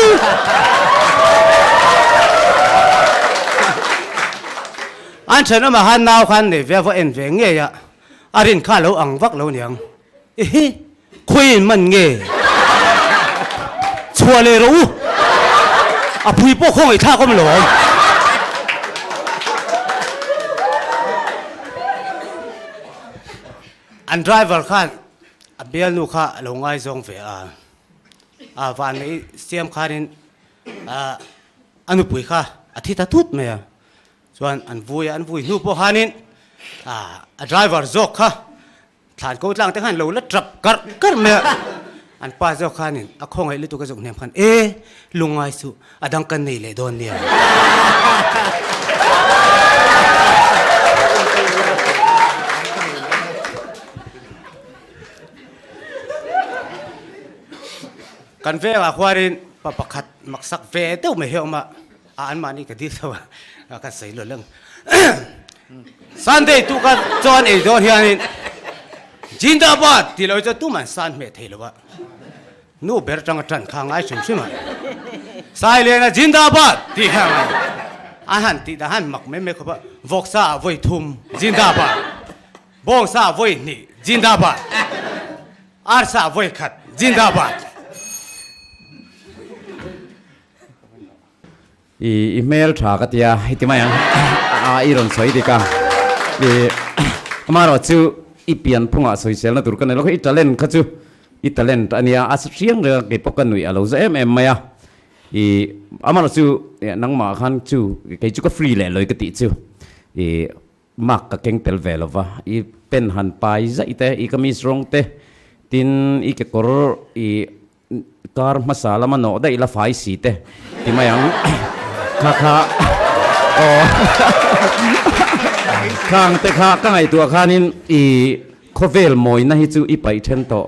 S2: an thenawmah khan nau khan nei ve a va en ve ngei a a rin kha a lo ang vak lo niang Ehe, khawiin man nge? Chhuah leh rawh u, a phui pawh khaw ngaihthlak awm lo awm. An driver khan a bialnu kha a lo ngaizawng ve a, a vanneih siam khanin a nupui kha a thi ta tut mai a. Chuan an vui a, an vui hnu pawh khanin a driver zawk kha Thlan ko tlang te khan lo la trap karh karh mai a, an pa zawk khanin a khawngaih lutuk a zawk hnem khan e lungngai suh a dang kan nei leh dawn nia. Kan vengah khuanin pa pakhat maksak ve deuh mai hi a awm a, a anmahni ka dil deuh a ka sawi lo lang. Sunday tu ka chuan ei dawn hianin Jindabad tih loh hi chuan tuman san hmeh thei lo a, nu ber tanga tan kha ngai hrim hrim a, Sailena Jindabad tih kha ngai a han tih dah han mak mai mai khawp a, vawksa ah vawi thum Jindabad, bawngsa ah vawi hnih Jindabad, arsa ah vawi khat Jindabad.
S7: I i hmel tha ka tia heti mai ang a i rawn sawi dik a i amaherawh chu i pian phungah sawiselna tur ka nei lo kha i talent kha chu i talent a nia a hriang reng a kei pawh ka nuih a lo za em em mai a i amaherawh chu nangmah khan chu kei chu ka free leh lawi ka tih chu i mark ka keng tel ve lo va i pen han pai zaih te i kamis rawng te tin i kekawr i Kar hmasa lama nawh daih la fai si te ti mai ang. Kha kha aw khang te kha ka ngaihtuah khanin i khawvel mawina hi chu i paih then tawh.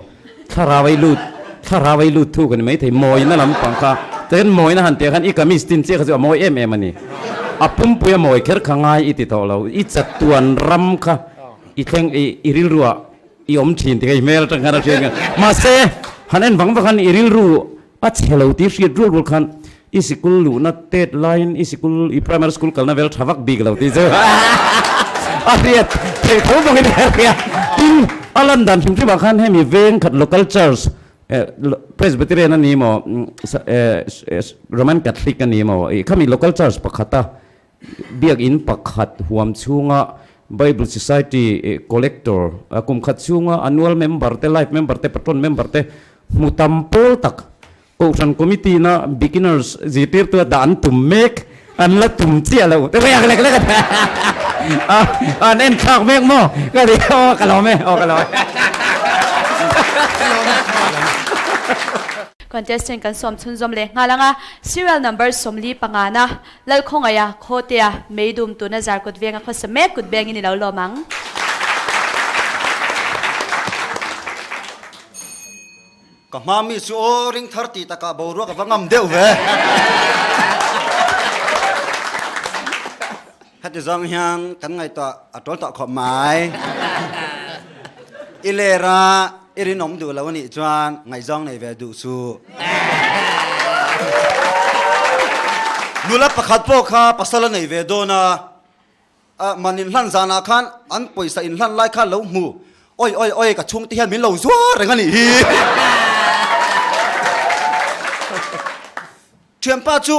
S7: Thlarau ai lut thlarau ai lut thuk a ni maithei mawina lampang kha chuan mawina han tih khan i kamis tin chiah kha chu a mawi em em a ni. A pumpui a mawi kher kha ngai i ti tawh lo. I chatuan ram kha i thleng i rilruah I awm thin ti kha i hmel atang khan a hriat nge. Mahse, han en vang vang khan i rilru a chhe lo tih hriat rual rual khan i sikul luhna tet laiin i sikul i primary school kalna vel tha vak bik lo tih chu a hriat theih tho bawkin a hria. Tin, a lan dan hrim hrimah khan hemi veng khat local church Presbyterian a ni maw Roman Catholic a ni maw khami local church pakhata Biakinn pakhat huam chhunga Bible Society Collector, kum khat chhunga annual member te, life member te, patron member te hmu tam pawl tak Kohhran Committee na beginners zirtirtu a dah an tum mek, an la tum chiah lo te riak lek lek a an en thlak mek maw ka ti aw ka lawm e aw ka lawm e.
S1: Contestant kan sawm chhunzawm leh nghal ang a, serial number 45 na Lalkhawngaia Khawtea Meidum tuna Zarkawt venga khawsa mek kut bengin i lo lawm ang.
S12: Ka hma mi chu aw ring thar tih takah boruak a va ngam deuh ve. Heti zawng hian kan ngaihtuah a ṭawl tawh khawp mai. I ler a, i rinawm duh lo anih chuan ngaihzawng nei ve duh suh. Nula pakhat pawh kha pasal a nei ve dawn a, man inhlan zanah khan an pawisa inhlan lai kha lo hmu, Oi oi oi ka chhungte hian min lo zuar reng a nih hi. Thianpa chu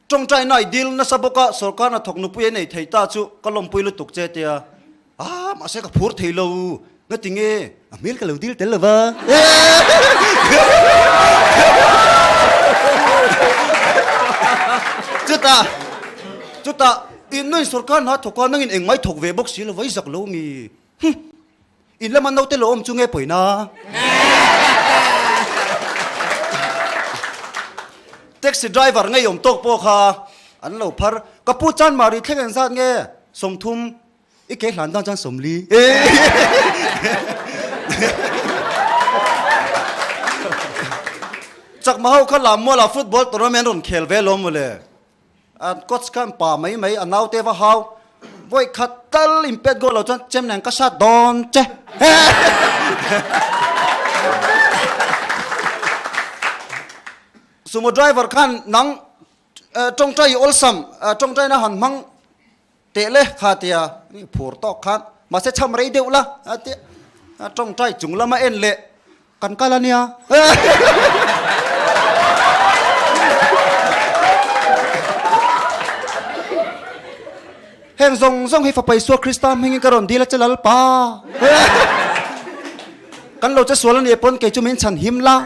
S12: Tawngtai nai dil nasa bawk a, sorkar hnathawk nupui a nei thei ta chu ka lawmpui lutuk che tia. Ah, mahse ka phur thei lo, ngati nge a hmel ka lo dil tel lo va. Chutah, chutah in nuin sorkar hna thawk a, nangin engmai thawk ve bawk si lo va, i zak lo mi. Hum! In lama naute lo awm chu nge pawina? Taxi driver ngei awm tawk pawh kha an lo phar. Ka pu chan mari thleng eng zat nge? 30. I ke hlan dan chuan 40. Chakma ho kha Lammuala football tournament rawn khel ve lawm mawle. A coach khan pa mai mai a naute va hau vawi khat tal in pet goal lo chuan chem nen ka sat dawn che. Sumo driver khan nang tawngtai i awlsam tawngtai na han hmang teh le kha tia phur tawk khan mahse cham rei deuh la a tia tawngtai chung lama en leh Kan kal a nia. Heng zawng zawng hi Fapa Isua Krista hmingin ka rawn dil a che Lalpa. Kan lo che sual a nih pawn kei chu min chhan him la.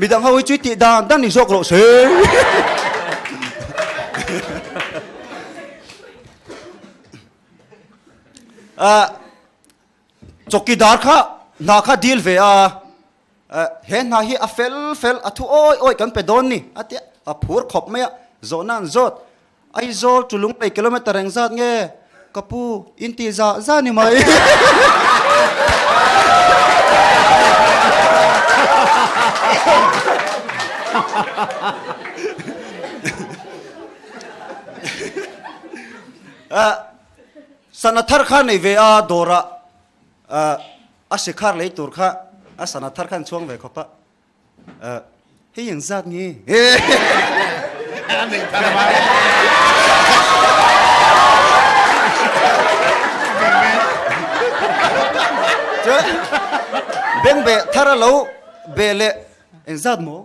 S12: Midang ho hi chu i tih dan dan ni zawk rawh se. Chawkidar kha hna kha dil ve a, he hna hi a fel fel a thu awi awi kan pe dawn ni a tia, a phur khawp mai a, zawhna an zawt, Aizawl chu lunglei kilometer eng zat nge ka pu in ti zah zah ni mai. Sana thar kha nei ve a dawrah a sikhar lei tur kha a sana thar khan chhuang ve khawp a, hei eng zat nge? Chuan bengbeh thar a lo beh leh eng zat maw?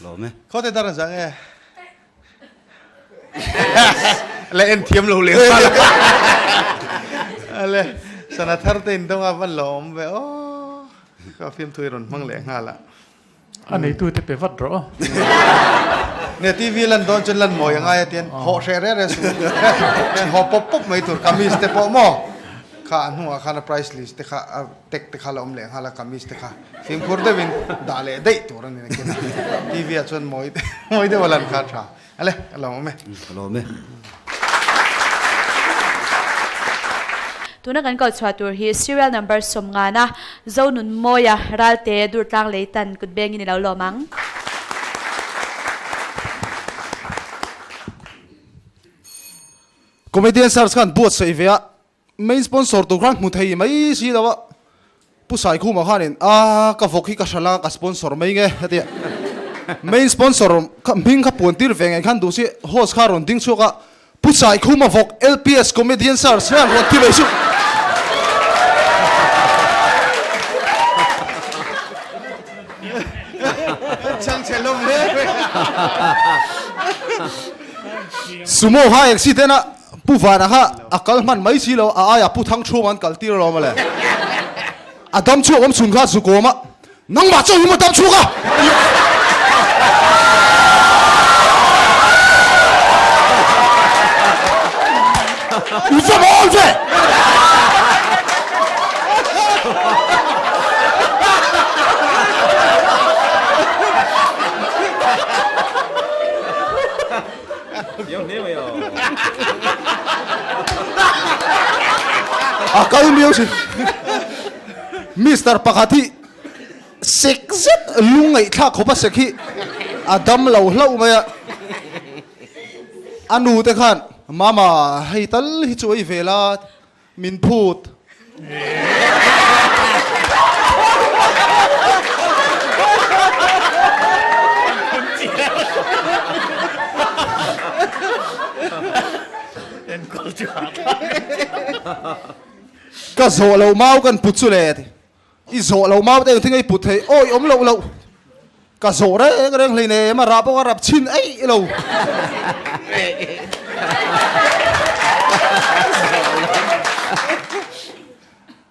S12: Lawm e.
S4: Khawte dar an zah nge? Le en thiam lo leh Ale sana thar te in dawng a van lawm ve aw. Ka film thui rawn hmang leh nghal a.
S6: A neitu te pe vat rawh.
S4: Ne TV lan dawn chuan lan mawi angai a tian hawh hreh reh reh suh. Haw pawp pawp mai tur kamis te pawh maw kha a hnungah khan a price list te kha a tag te kha la awm leh nghal a kamis te kha fimkhur deuhin dah leh daih tur a ni nakin a TV ah chuan mawi mawi deuh a lan kha a tha. Ale ka lawm awm e.
S12: Ka lawm e.
S1: Tuna kan kal chhuah tur hi serial number 50 na Zonunmawia Ralte Durtlang Leitan kut bengin i lo lawm ang.
S8: Comedian search khan buatsaih ve a, main sponsor tur khan hmu thei mai si lo a, Pu Saikhuma khanin a ka vawk hi ka hral a ka sponsor mai nge a ti a, main sponsor kha hming kha puan tir ve ngei khan duh si host kha rawn ding chhuak a, Pu Saikhuma vawk LPS comedian search hian rawn ti mai chu. Sumo kha accident a Pu Vana kha a kal hman mai si lo, a aiah Pu Thangchhunga an kal tir alawm a le. A dam chhuak awm chhun kha zu kawm a, nangmah chaw hi maw dam chhuak a? I va mawl ve!
S13: A kal miau thin. Mister pakhat hi sek zet lung ngaihthlak khawp a sek hi a dam lo hlauh mai a. A nu te khan, Mama, hei tal hi chu ei ve la, min phut. Ka zawh lo mau kan put chu le a ti. I zawh lo mau te engtin nge i put thei? Awi awm loh loh. Ka zawh reng reng hlei nem a rah pawh ka rap chhin eih lo.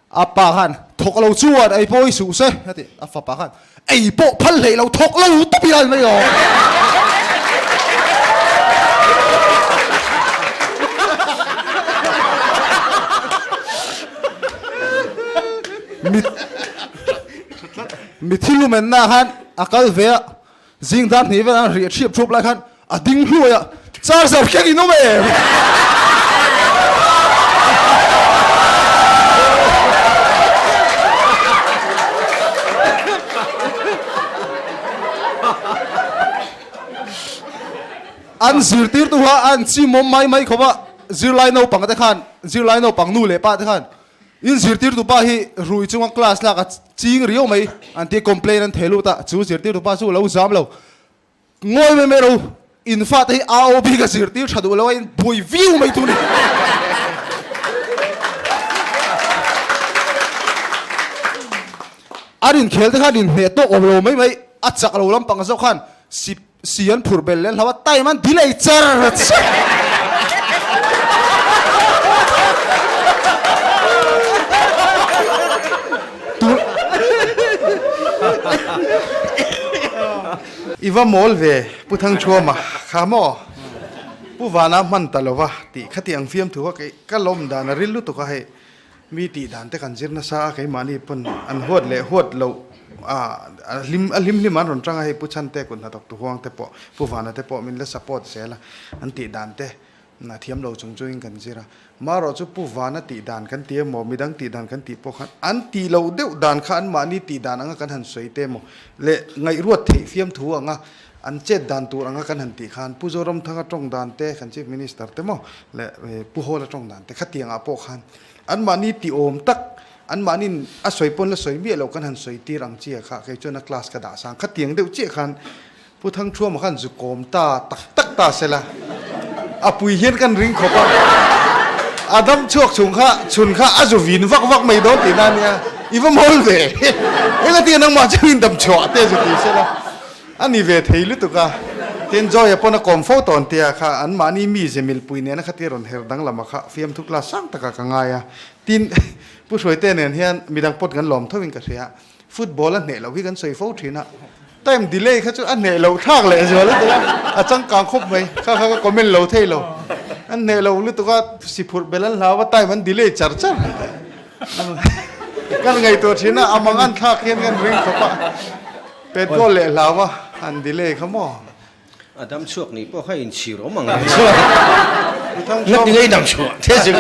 S13: A pa khan thawk lo chuan ei pawh i suh se a ti. A fapa khan ei pawh phal hlei lo thawk lo tawp i ral mai lo. Mi thil lumenna khan a kal ve a, zing dar hnih vel an rih ṭhiap ṭhuap lai khan a ding hluai a, charger keng in awm em? An zirtirtu kha an chimawm mai mai khawp a, zirlai naupang te khan, zirlai naupang nu leh pa te khan In zirtirtu pa hi rui chunga class lak a ching riau mai an tia complain an thei lut a, chu zirtirtu pa chu lo zam lo. Ngawi mai mai ro, in fate hi AOB ka zirtir tha duh lo a in buai viau mai tu ni. An inkhel te khan inhneh tawk awm lo mai mai, a chak lo lampang zawk khan si si an phur bel leh hlo a, time an delay char char.
S4: I va mawl ve Pu Thangthuama kha maw? Pu Vana hman ta lova tih khati ang fiamthu kha kei ka lawm dan a ril lutuk a hei. Mi tih dan te kan zir nasa a, keimahni pawn an huat leh huat loh a hlim a hlim hlim an rawn tang a, hei Pu Chhante kut hnathawk tu huang te pawh Pu Vana te pawh min la support zel a, an tih dan te thiam lo chung chungin kan zir a. Marawh chu Pu Vana tih dan kan ti emaw midang tih dan kan tih pawh khan an tih loh deuh dan kha anmahni tih dan anga kan han sawi te emaw leh ngaihruat theih fiamthu anga an chet dan tur anga kan han tih khan Pu Zoramthanga tawng dan te kan Chief Minister te maw leh Pu Hawla tawng dan te khatiang ah pawh khan anmahni ti awm tak anmahnin a sawi pawn la sawi miah loh kan han sawi tir ang chiah kha kei chuan a class ka dah sang khatiang deuh chiah khan Pu Thangthuama khan zu kawm ta tak tak ta sela a pui hian kan ring khawp a a dam chhuak chhung kha chhun kha a zu vin vak vak mai dawn tihna a nia i va mawl ve engati nangmah chungin dam chhuah te zu ti sela. A ni ve thei lutuk a, tin Joy-a pawn a kawm fo tawn tia kha an mahni mi ze milpui nena khatia rawn her danglam a kha fiamthu class sang takah ka ngai a, tin Pu Hruaite nen hian midang pawt kan lawm tho in ka hria, football a hneh loh hi kan sawi fo thin a, time delay kha chu a hneh loh thlak leh zual lutuk a, a changkang khawp mai, kha kha ka comment lo thei lo, an hneh lo lutuk a, si phurh bel an hlau a time an delay char char. Kan ngaihtuah thin a, a mang an thlak hian kan ring khawp a. Petrol leh hlau a han delay kha maw?
S11: A dam chhuak nih pawh kha inchhir awm ang reng.
S4: Na ti ngei dam chhuah the chu.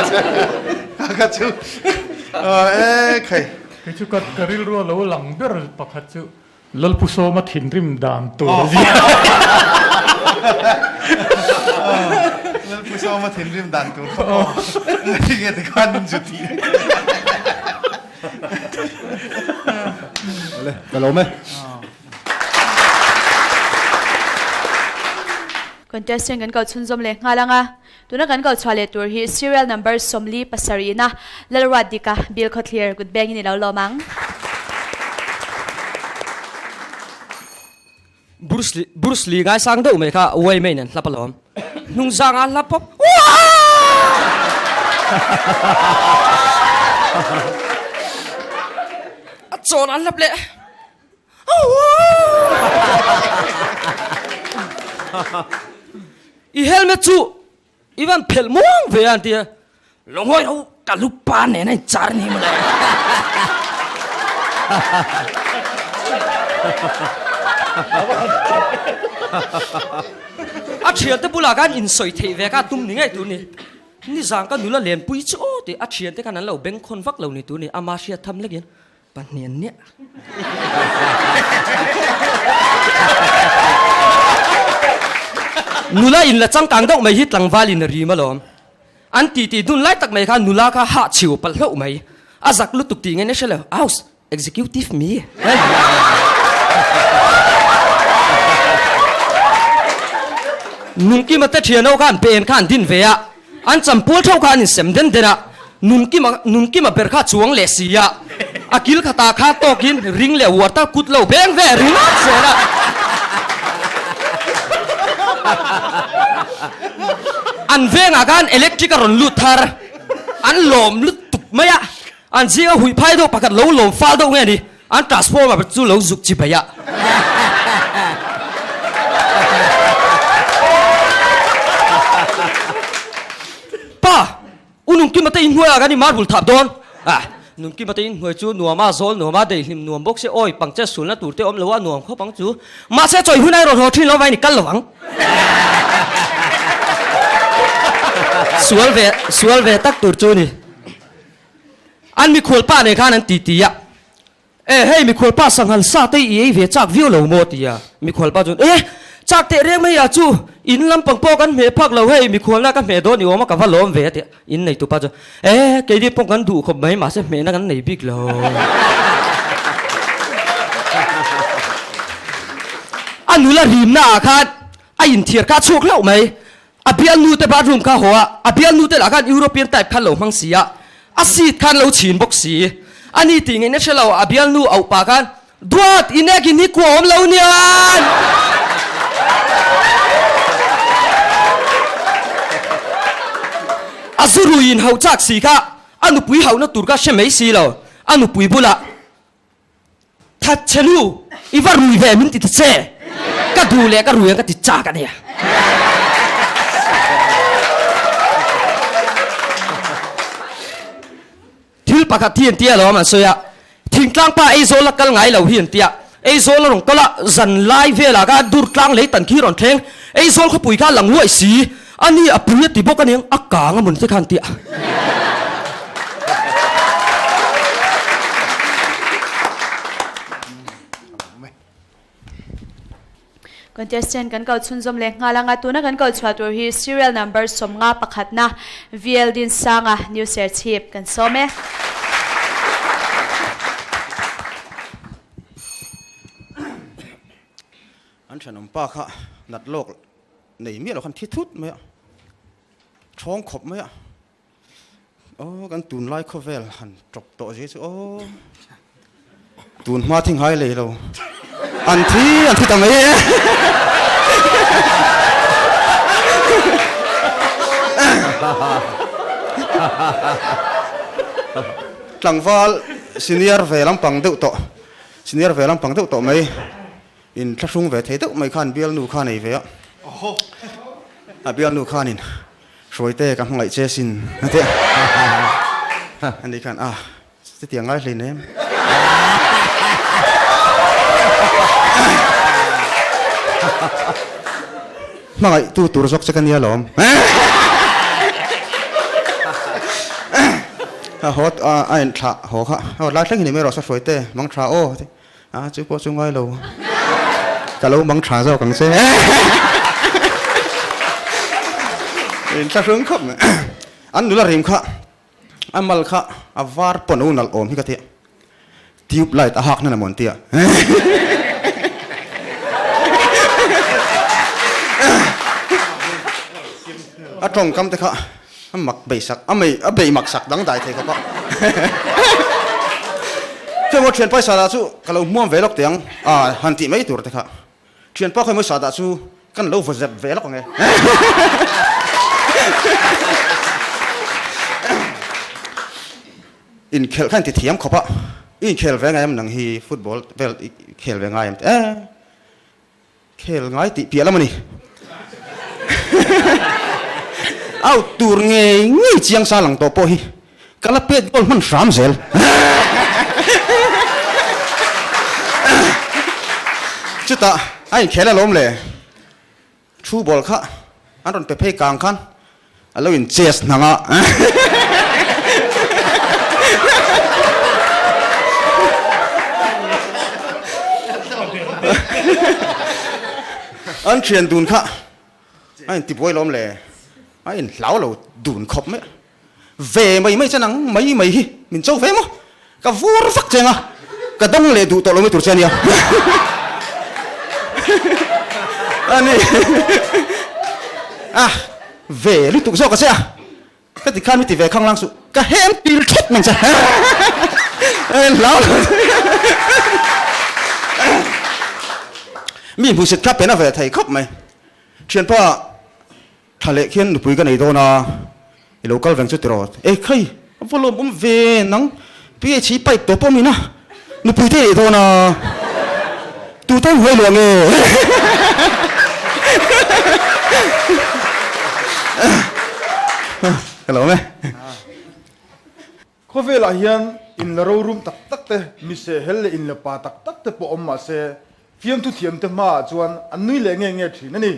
S4: Ka chu e khai.
S6: Kei chu ka ka rilru a lo lang ber pakhat chu Lalpusawma thinrim dan tur a zia.
S4: Lalpusawma thinrim dan tur kha maw? Nge tikhan in zu tih.
S13: Awle, ka lawm e.
S1: Contestant kan kal chhunzawm leh nghal ang a, tuna kan kal chhuah leh tur hi serial number 47 ina Lalruat Dika Bill Khawthlir kut bengin i lo lawm ang.
S2: Bruce Lee, Bruce Lee ngaisang deuh mai kha uai mai nen hlap alawm. Hnung zanga hlap pawp. A chawn an hlap leh. I helmet chu I van phelh muang ve a an ti a, Lungawi ho ka lu pa nen a inchar ni mawle. A thiante bulah khan insawi theih ve kha a tum ni ngei tur ni. Nizan ka nula lenpui chu aw. tih a thiante khan an lo bengkhawn vak lo ni tur ni ama hriat tham lek in pahnian nia. Nula in la changkang deuh mai hi tlangval in a rim alawm. An ti tih dun lai tak mai khan nula kha hah chhiu palh hlauh mai. A zak lutuk tih nge hre lo. Aus! Executive mi. Nunkima te thian ho khan pen khan din ve a, an champul theuh khan in sem den den a, Nunkima Nunkima ber kha chuang leh si a, a kil khatah kha tawkin ring leh uar tak kut lo beng ve ringawt zel a. An vengah khan electric a rawn lut thar, an lawm lutuk mai a. An zinga huih phai deuh pakhat lo lawm fal deuh nge ni, an transformer chu lo zuk chi bai a. Pa, u Nungkima te inhnuaiah kan i marble thap dawn. Ah, Nungkima te inhnuai chu nuam a, zawl nuam a, daihlim nuam bawk se, awi pangche sulna tur te awm lo a, nuam khawp ang chu. Mahse chawi hun a rawn haw thin lo vain i kal lo ang. Sual ve, sual ve tak tur chu ni. An mikhual pa nen khan an ti ti a, E hei mikhual pa sanghal sa te i ei ve chak viau lo maw? ti a. Mikhual pa chuan, E chak teh reng mai a chu, in lampang pawh kan hmeh phak lo hei, mikhualna ka hmeh dawn i awm a ka va lawm ve a ti a. In neitu pa chuan, E keini pawh kan duh khawp mai mahse hmehna kan nei bik lo. A nula rimna ah khan a inthiar kha a chhuak hlauh mai. A bialnu te bathroom kha haw a, a bialnu te lah khan European type khan lo hmang si a, a seat khan lo chhin bawk si. A ni tih ngaihna hre lo, a bialnu auh pah khan, Duat, i nek in hi kua awm lo nian! A zu rui in hauh chak si kha, a nupui hauhna tur kha hre mai si lo, a nupui bulah, That che nu, i va rui ve min ti ta che, ka duh leh ka rui ang ka ti chak a nia. Thil pakhat hi an tia lo an sawi a, thingtlang pa Aizawl a kal ngai lo hi an tia, Aizawl a rawn kal a, zan lai velah khan dur tlang lei tan khi rawn thleng, Aizawl khawpui kha lang luaih si, a ni a pui a ti bawk a nia, a kang a mawn te kha an tia.
S1: Contestant kan kal chhunzawm leh nghal anga tuna kan kal chhuah tur hi serial number 51 pakhatna VL Dinsanga New Serchhip kan sawm e.
S12: An thenawm pa kha nat lawk nei miah lo khan thi thut mai a, thawng khawp mai a, aw kan tunlai khawvel han tawp tawh zia chu aw tun hma thi ngai lei lo an thi an thi ta mai e. Tlangval senior ve lampang deuh tawh senior ve lampang deuh tawh mai. In thlahrung ve thei deuh mai khan bialnu kha nei ve a, a bialnu khanin Hruaite ka hmangaih che sin a ti a, ani khan a chutiang ngai hlein em. Hmangaih tu tur zawk che ka nia lawm. A haw a inthlah haw kha, haw lai thleng hi ni mai rawh sa Hruaite mang tha aw a ti. A chu pawh chu ngai lo. Ka lo mang tha zawk ang che. In thlahrung khawp mai. An nula rim kha a mal kha a var pawn a unalh awm hi ka tia. Tube light a hak hnan a mawn tia. A tawngkam te kha A mak bei sak, a mei, a bei mak sak dangdai thei khawp a. Chuan thianpa i sahdah chu ka lo hmuam ve lawk teh ang, a han tih mai tur te kha. Thianpa khawi maw sahdah chu kan lo vaw zep ve lawk ang e. Inkhelh kha inti thiam khawp a, i inkhel ve ngai em nang hi football vel i khel ve ngai em teh e. Khel ngai tih piah lam a ni. Out tur ngei ngei chiang sa lang tawh pawh hi ka la pet goal hman hram zel. Chutah a inkhel alawm le, thu ball kha an rawn pe phei kang khan a lo in chest hnang a. An thian dun kha a intibuai lawm le, a inhlau lo dun khawp mai a. Ve mai mai che nang mai mai hi min cho ve maw? Ka vur vak cheng a, ka dawng leh duh tawh lo mai tur che a nia. A ni a, ve lutuk zawk a che a, ka ti khan mi ti ve khang lang suh, ka hem pil thawt mai che. Hlau lo. Mi hmuhsit kha pen a ve thei khawp mai. Thianpa. Tha leh khian nupui ka nei dawn a, i lo kal veng chu tiraw? E khai, a va lawmawm ve nang, PH i pipe tawh pawh min a, nupui te i nei dawn a, tu te huai luah nge? Ka lo awm e.
S13: Khawvelah hian inla rorum tak tak te, mise hel leh inla pa tak tak te pawh awm mah se, fiamthu thiamte hmaah chuan an nui leh nge nge thin a ni.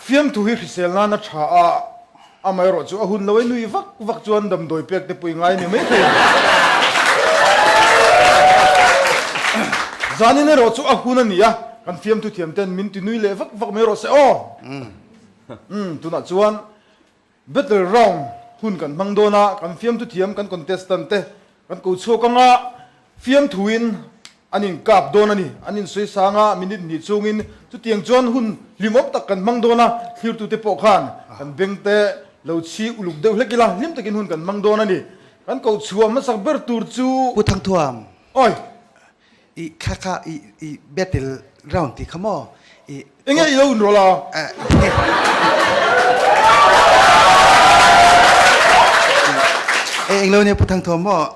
S13: Fiamthu hi hrisel nana tha a, amaherawh chu a hun lo e nui vak vak chuan damdawi pek te pawh i ngai ni mai thei. Zanin erawh chu a hun a ni a, kan fiamthu thiamten min ti nui leh vak vak mai rawh se aw. Umm, tunah chuan battle round hun kan hmang dawn a, kan fiamthu thiam kan contestant te kan ko chhuak anga fiamthuin an inkap dawn a ni, an insawi sang a, minute hnih chungin chutiang chuan hun hlimawm tak kan hmang dawn a, thlirtute pawh khan kan beng te lo chhi uluk deuh hlek ila hlim takin hun kan hmang dawn a ni. Kan ko chhuah hmasak ber tur chu.
S14: Pu Thangthuam.
S13: Awi!
S14: I kha kha i i battle round tih kha maw i.
S13: Enge i lo inrawlh a?
S14: E englo nia Pu Thangthuam maw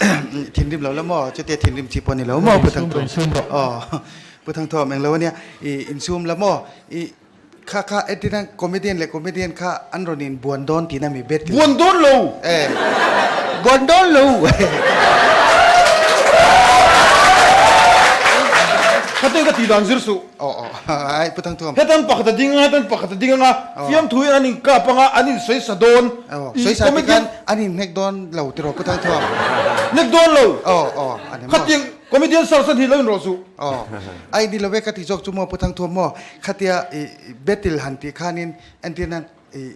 S14: thinrim lo la maw chutia thinrim chi pawh ni lo maw Pu Thangthuam aw Pu Thangthuam englo ania i insum la maw i kha kha entirna comedian leh comedian kha an rawn in buan dawn tihna mi battle.
S13: Buan dawn lo!
S14: E buan dawn lo!
S13: Khatin ka tih dan zir suh.
S14: Aw aw ai Pu Thangthuam.
S13: Hetan pakhat a ding anga hetan pakhat a ding anga fiamthu in an in kap anga an in sawi sa dawn.
S14: Aw sawi sa ti khan an in hnek dawn lo tiraw Pu Thangthuam.
S13: Hnek dawn lo!
S14: Aw aw a ni maw.
S13: Khatin comedian sarsan hi lo in rawh suh.
S14: Aw ai ni lo ve ka ti zawk chu maw Pu Thangthuam maw. Khatia i battle han tih khanin entir nan i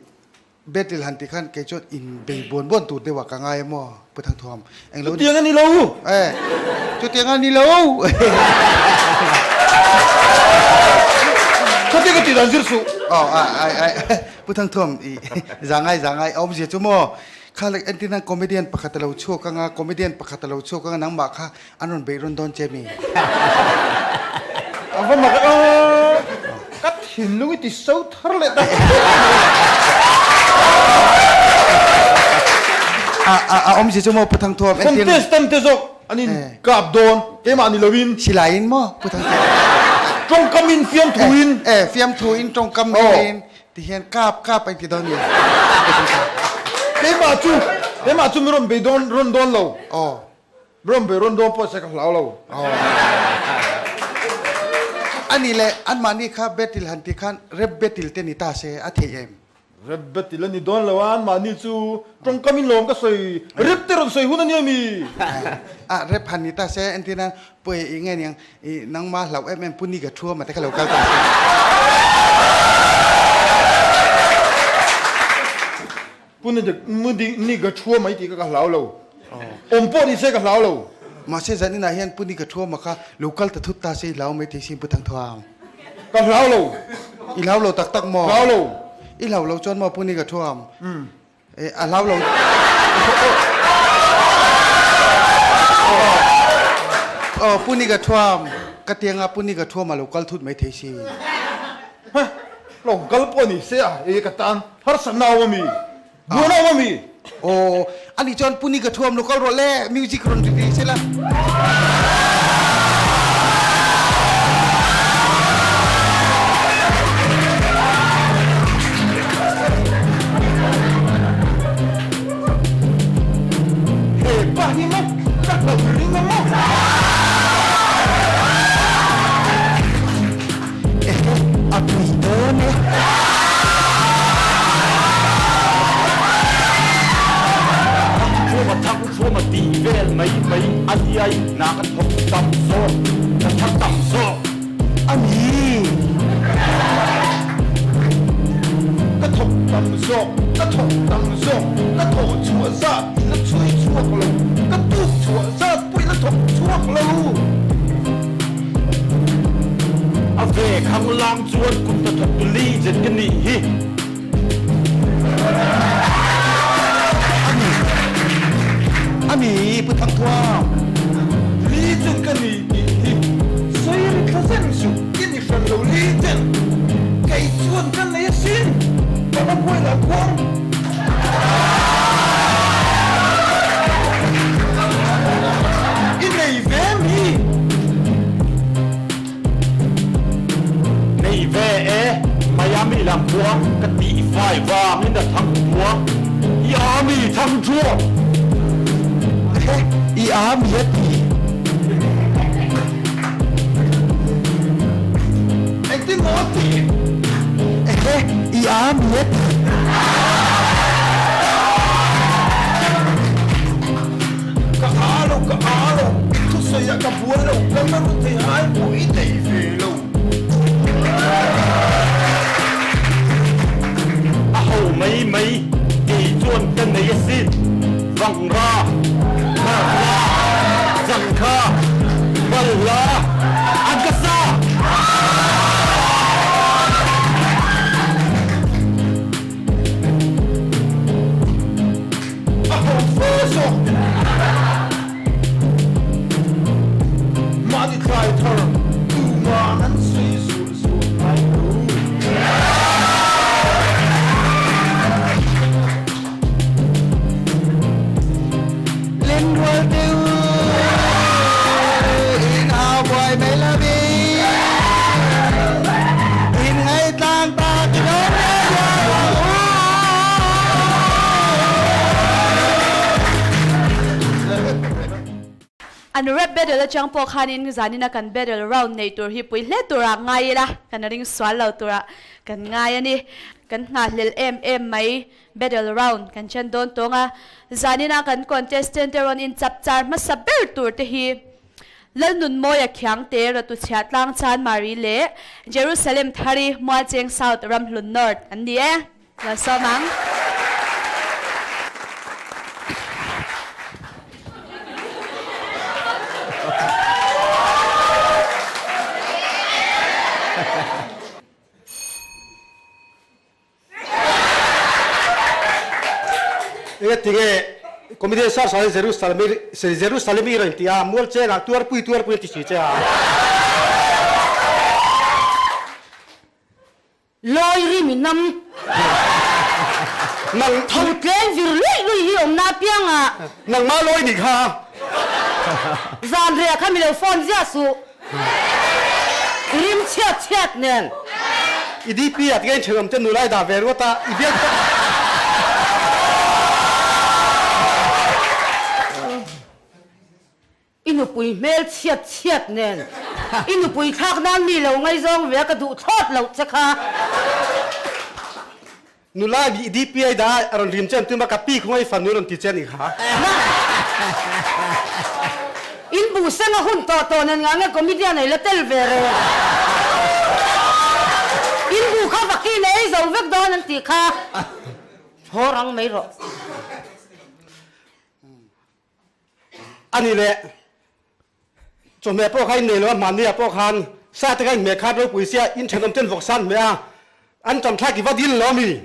S14: battle han tih khan kei chuan in bei buan buan tur deuhah ka ngai a maw Pu Thangthuam englo
S13: Chutiang a ni lo.
S14: E chutiang a ni lo.
S13: Khatia ka tih dan zir suh.
S14: Aw ai ai ai Pu Thangthuam i zangai zangai a awmzia chu maw kha leh entir nan comedian pakhat a lo chhuak anga comedian pakhat a lo chhuak anga nangmah kha An rawn beih rawn dawn che mi?
S13: A va mak a, ka thinlung i ti so thar leh ta.
S14: A a a awmzia chu maw Pu Thangthuam entir.
S13: Contestant te zawk an in kap dawn, keimah ni loin.
S14: Silai in maw Pu Thangthuam?
S13: Tawngkam in fiamthu in.
S14: E fiamthu in tawngkam in ti hian kap kap a inti dawn ni Pu Thangthuam.
S13: Keimah chu keimah chu mi rawn bei dawn rawn dawn lo.
S14: Aw.
S13: Rawn bei rawn dawn pawh se ka hlau lo.
S14: Ani leh anmahni kha Betil han tih khan Rep Betil te ni ta se a theih em?
S13: Rep Betil a ni dawn lo a, anmahni chu tawngkam in lawm ka sawi, Rep te rawn sawi hun a nia mi?
S14: A, Rep han ni ta se entir nan Pu e i nge niang i nangma hlauh em em Pu Ni ka thu a mate kha lo kal ta se.
S13: Pu Ni ka thu a mai tih kha ka hlau lo. Awm pawh ni se ka hlau lo.
S14: Mahse zan inah hian Pu Ni ka thu a maka lo kal ta thut ta se i hlau mai thei sin Pu Thangthuam.
S13: Ka hlau lo.
S14: I hlau lo tak tak maw?
S13: Hlau lo.
S14: I hlau lo chuan maw Pu Ni ka thu am? E a hlau lo. Aw Pu Ni ka thu am. Ka tianga Pu Ni ka thu am a lo kal thut mai thei sin.
S13: Hah, lo kal pawh ni se a e ka tan harsa nau a mi. Buan awm a mi?
S14: Aw, ani chuan Puni ka thuam lo kal rawh le, music rawn ri ri se la.
S13: He pa hi maw ka hlo ring a maw?
S14: Ehe, a pui dawn e.
S15: Thangthuama thangthuama tih vel mai mai a diai na ka. Ka thawk tam zawk, ka thawk tam zawk, ka thawh chhuah zat i la chhui chhuak lo, ka tuk chhuah zat pawh i la thawk chhuak lo.
S16: A ve khanglang chuan kut hnathawk tu legend ka nih hi.
S15: Ani, ani Pu Thangthuam. Legend ka ni tih hi sawi ri thla zen suh i ni hran lo legend. Kei chuan ka nei asin, ka va buai lo khuang. I nei ve mi?
S16: Nei ve e, Miami lam khua ka tih fai vangin a thang thuak. I a mi thang thuak.
S15: Ehe, i a mi a ti. Engtin maw a ti? Ehe, i a mi a ti. Ka a lo, ka a lo, i thusawi ah ka buai lo, ka la ru thei ai pawh i nei ve lo.
S16: A ho mai mai, kei chuan ka nei asin, Vangra, Hmarla, Changkha, Balhla, an ka sa!
S15: A ho fe zawk. Mahni thlai thar tuman an sawi zuah zuah ngai lo.
S14: Lenrual te u in hau buai mai lo vi. In ngaitlang tak in awm riau riau ang u.
S1: An rap battle atang pawh khanin zanina kan battle round nei tur hi pui hle turah ngai ila, kan ring sual lo turah kan ngai a ni. Kan nghahhlelh em em mai battle round kan chen dawn tawng a, zanina kan contestant te rawn inchap char hmasa ber tur te hi Lalnunmawia Khiangte, Ratuchhiah Tlang Chanmari leh Jerusalem Thari Mualcheng South Ramhlun North an ni e. Lo sawm ang.
S10: Enge tinge Comedian Search ah hian Jerusalem i Jerusalem i rawn ti a, mual chengah tuarpui tuarpui an ti si che a.
S3: Lawi ri mi nam.
S10: Nang
S3: tho tleng vir luih luih hi awmna apianga.
S10: Nangmah lawi nih kha.
S3: Zan reh kha mi lo phone ziah suh. I rim chhiat chhiat nen.
S10: I DP ah tinge in thenawm te nula i dah ve ruat a, i biak tak.
S3: I nupui hmel chhiat chhiat nen i nupui thlak nan mi lo ngaizawng ve a ka duh thlawt loh che kha.
S10: Nula i DP a i dah a rawn rim che an tum a, ka pi khawnga i fanu rawn ti che a nih kha.
S3: In buh seng a hun tawh tawh nen nga nge comedian ei la tel ve reng. In buh kha vaccine ei zo vek dawn an tih kha. Haw rang mai rawh.
S10: A ni leh, chawhmeh pawh kha in nei lo a, hmanni ah pawh khan sa te kha in hmeh khat ropui sia, in thenawm ten vawk san hmeh a, an tam thlak i va dil lo mi?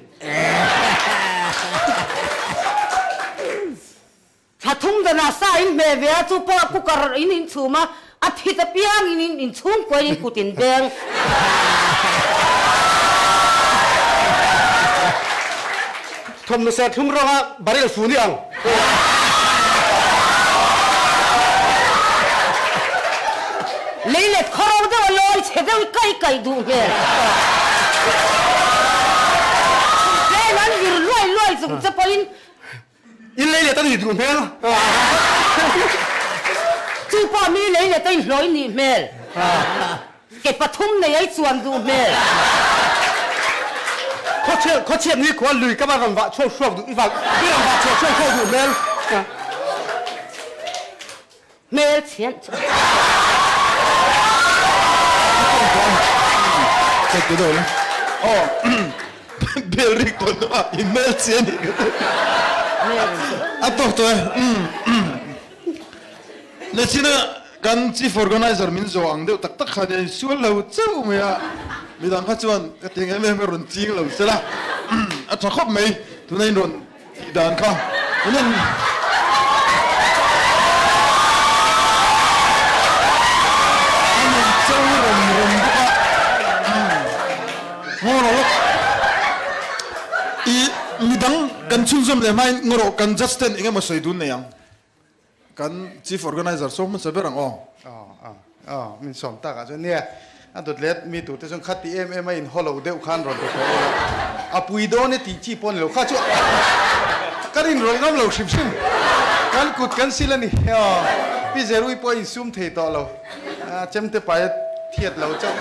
S3: Thla thum danah sa in hmeh ve a, chu pawh cooker in in chhum a, a thit apiang in in chhungkuain in kut in beng.
S10: Thawmhnaw serthlum rawnga barrel fu ni ang.
S3: Lei let khawro deuh a lawi chhe deuh i kaih kaih duh hmel. Tlem an vir luai luai chung che pawhin.
S10: In lei let a nih duh hmel.
S3: Chu pawh mi lei let a inhlawih nih hmel. Ke pathum nei ai chuan duh hmel.
S10: Khawchhiat khawchhiat ni khua lui ka va rawn vah chhuak chhuak duh i vah i rawn vah chhuak chhuak chhuak duh hmel.
S3: Hmel chhian
S13: Aw.
S17: Bel rik tawh hnu ah in hmel chi a nih ka ti. A tawk tawh e. Nachina kan chief organizer min zawh ang deuh tak tak kha nia insual lo chauh mai a, midang kha chuan ka ti ang em em a rawn ching lo sela a tha khawp mai tuna in rawn tih dan kha in en an in cho rawm rawm bawk a ngaw rawh lawk i midang kan chhunzawm leh hmain ngaw rawh kan judge ten eng emaw sawi dun nei ang. Kan Chief Organizer sawm hmasa ber ang aw.
S14: Aw, aw, aw, min sawm tak ah chuan nia, a dawt let mi tur te chuan kha ti em em a in haw lo deuh khan rawn pe tawh ula, a pui dawn e tih chi pawh a ni lo, kha chu kan inrawlh ngam lo hrim hrim, kan kut kan sil a ni, aw, Pi Zerui pawh a insum thei tawh lo, chemte pai a thiat lo chauh,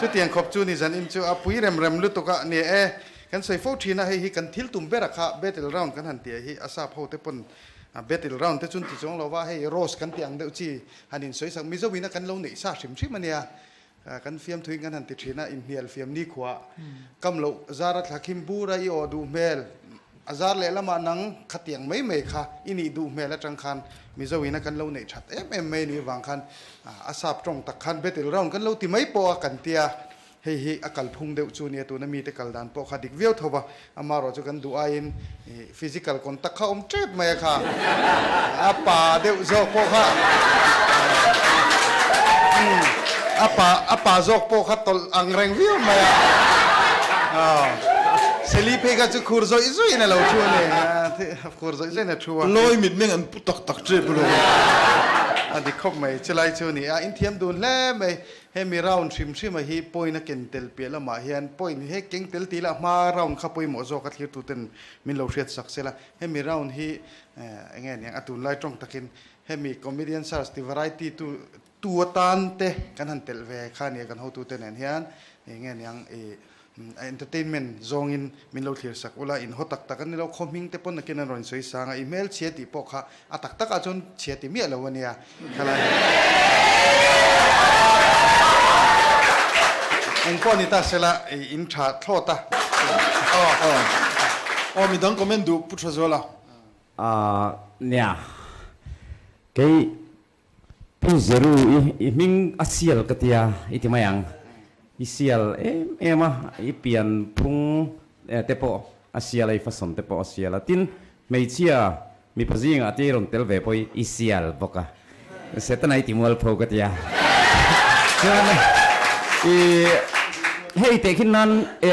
S14: chutiang khawp chu ni zan in chu a pui rem rem lutuk a ni e, kan sawi fo thin a, hei hi kan thil tum ber a kha battle round kan han tih ah hi a sap ho te pawn A battle round te chun ti chuang lo va, hei rose kan tih ang deuh chi han in sawi sak Mizo in a kan lo neih sa hrim hrim a nia. Kan fiamthu in kan han ti thin a, inhnial fiam nikhua kam loh zar a thla khim bur a i aw duh hmel, a zar lehlamah nang khatiang mai mai kha i nih duh hmel atang khan Mizo in a kan lo neih that em em mai a nih avang khan a sap tawng tak khan battle round kan lo ti mai pawh a kan tia. Hei hi a kalphung deuh chu nia, tuna mite kal dan pawh kha dik viau tho va, amaherawh chu kan duh aiin physical contact kha awm tep mai a kha, a pa deuh zawk pawh kha a pa a pa zawk pawh kha tawlh ang reng viau mai a, Seli phei kha chu khur zawih zawih in a lo thu a ni, khur zawih zawih in a thu a.
S17: Lawi mitmeng an pu tak tak tep lo.
S14: A dik khawp mai, chulai chu ni a, inthiam dun hle mai. Hemi round hrim hrima hi point a ken tel piah lamah hian point he keng tel tih lah hma round kha pawimawh zawk a thlirtuten min lo hriat sak sela. Hemi round hi eng nge niang a tunlai tawng takin hemi comedian search ti variety tu tu atan te kan han telh ve kha nia kan hotute nen hian eng nge niang i A entertainment zawngin min lo thlir sak ula, in haw tak tak a ni lo, khaw hming te pawn nakin an rawn sawi sang a, i hmel chhia tih pawh kha a tak takah chuan chhia ti miah lo a nia, khalai eng pawh ni ta sela i in tha thlawt a.
S17: Aw aw midang comment duh pu tha zual a.
S7: Aaa nia kei Pu Zeru i i hming a sial ka tia i ti mai ang. I sial em em a, i pian phung te pawh a sial a, i fasawn te pawh a sial a. Tin, hmeichhia mipa zingah te i rawn tel ve pawh i i sial bawk a. Setana i ti mualpho ka tia. Chuan i hei teh khin nan e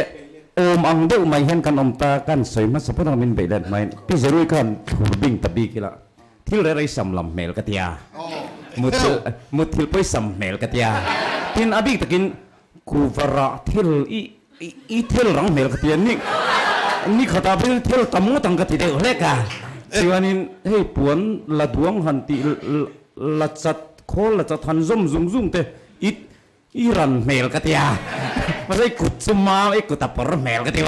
S7: awm ang deuh mai hian kan awm ta, kan sawi hmasa phawt ang min beih let hmain. Pi Zeru i khan thlur bing ta bik ila. Thil reh rei sam lam hmel ka tia. Mutthil mutthil pawi sam hmel ka tia. Tin a bik takin kuvarah thil i i thil rang hmel ka tia. Ni ni khatah phei thil tam ngawt ang ka ti deuh hlek a. Chuanin hei puan la duang han tih la chat khawl la chat han zawm zung zung te i i ran hmel ka tia. Mahse i kut chu mam i kut a pawr hmel ka ti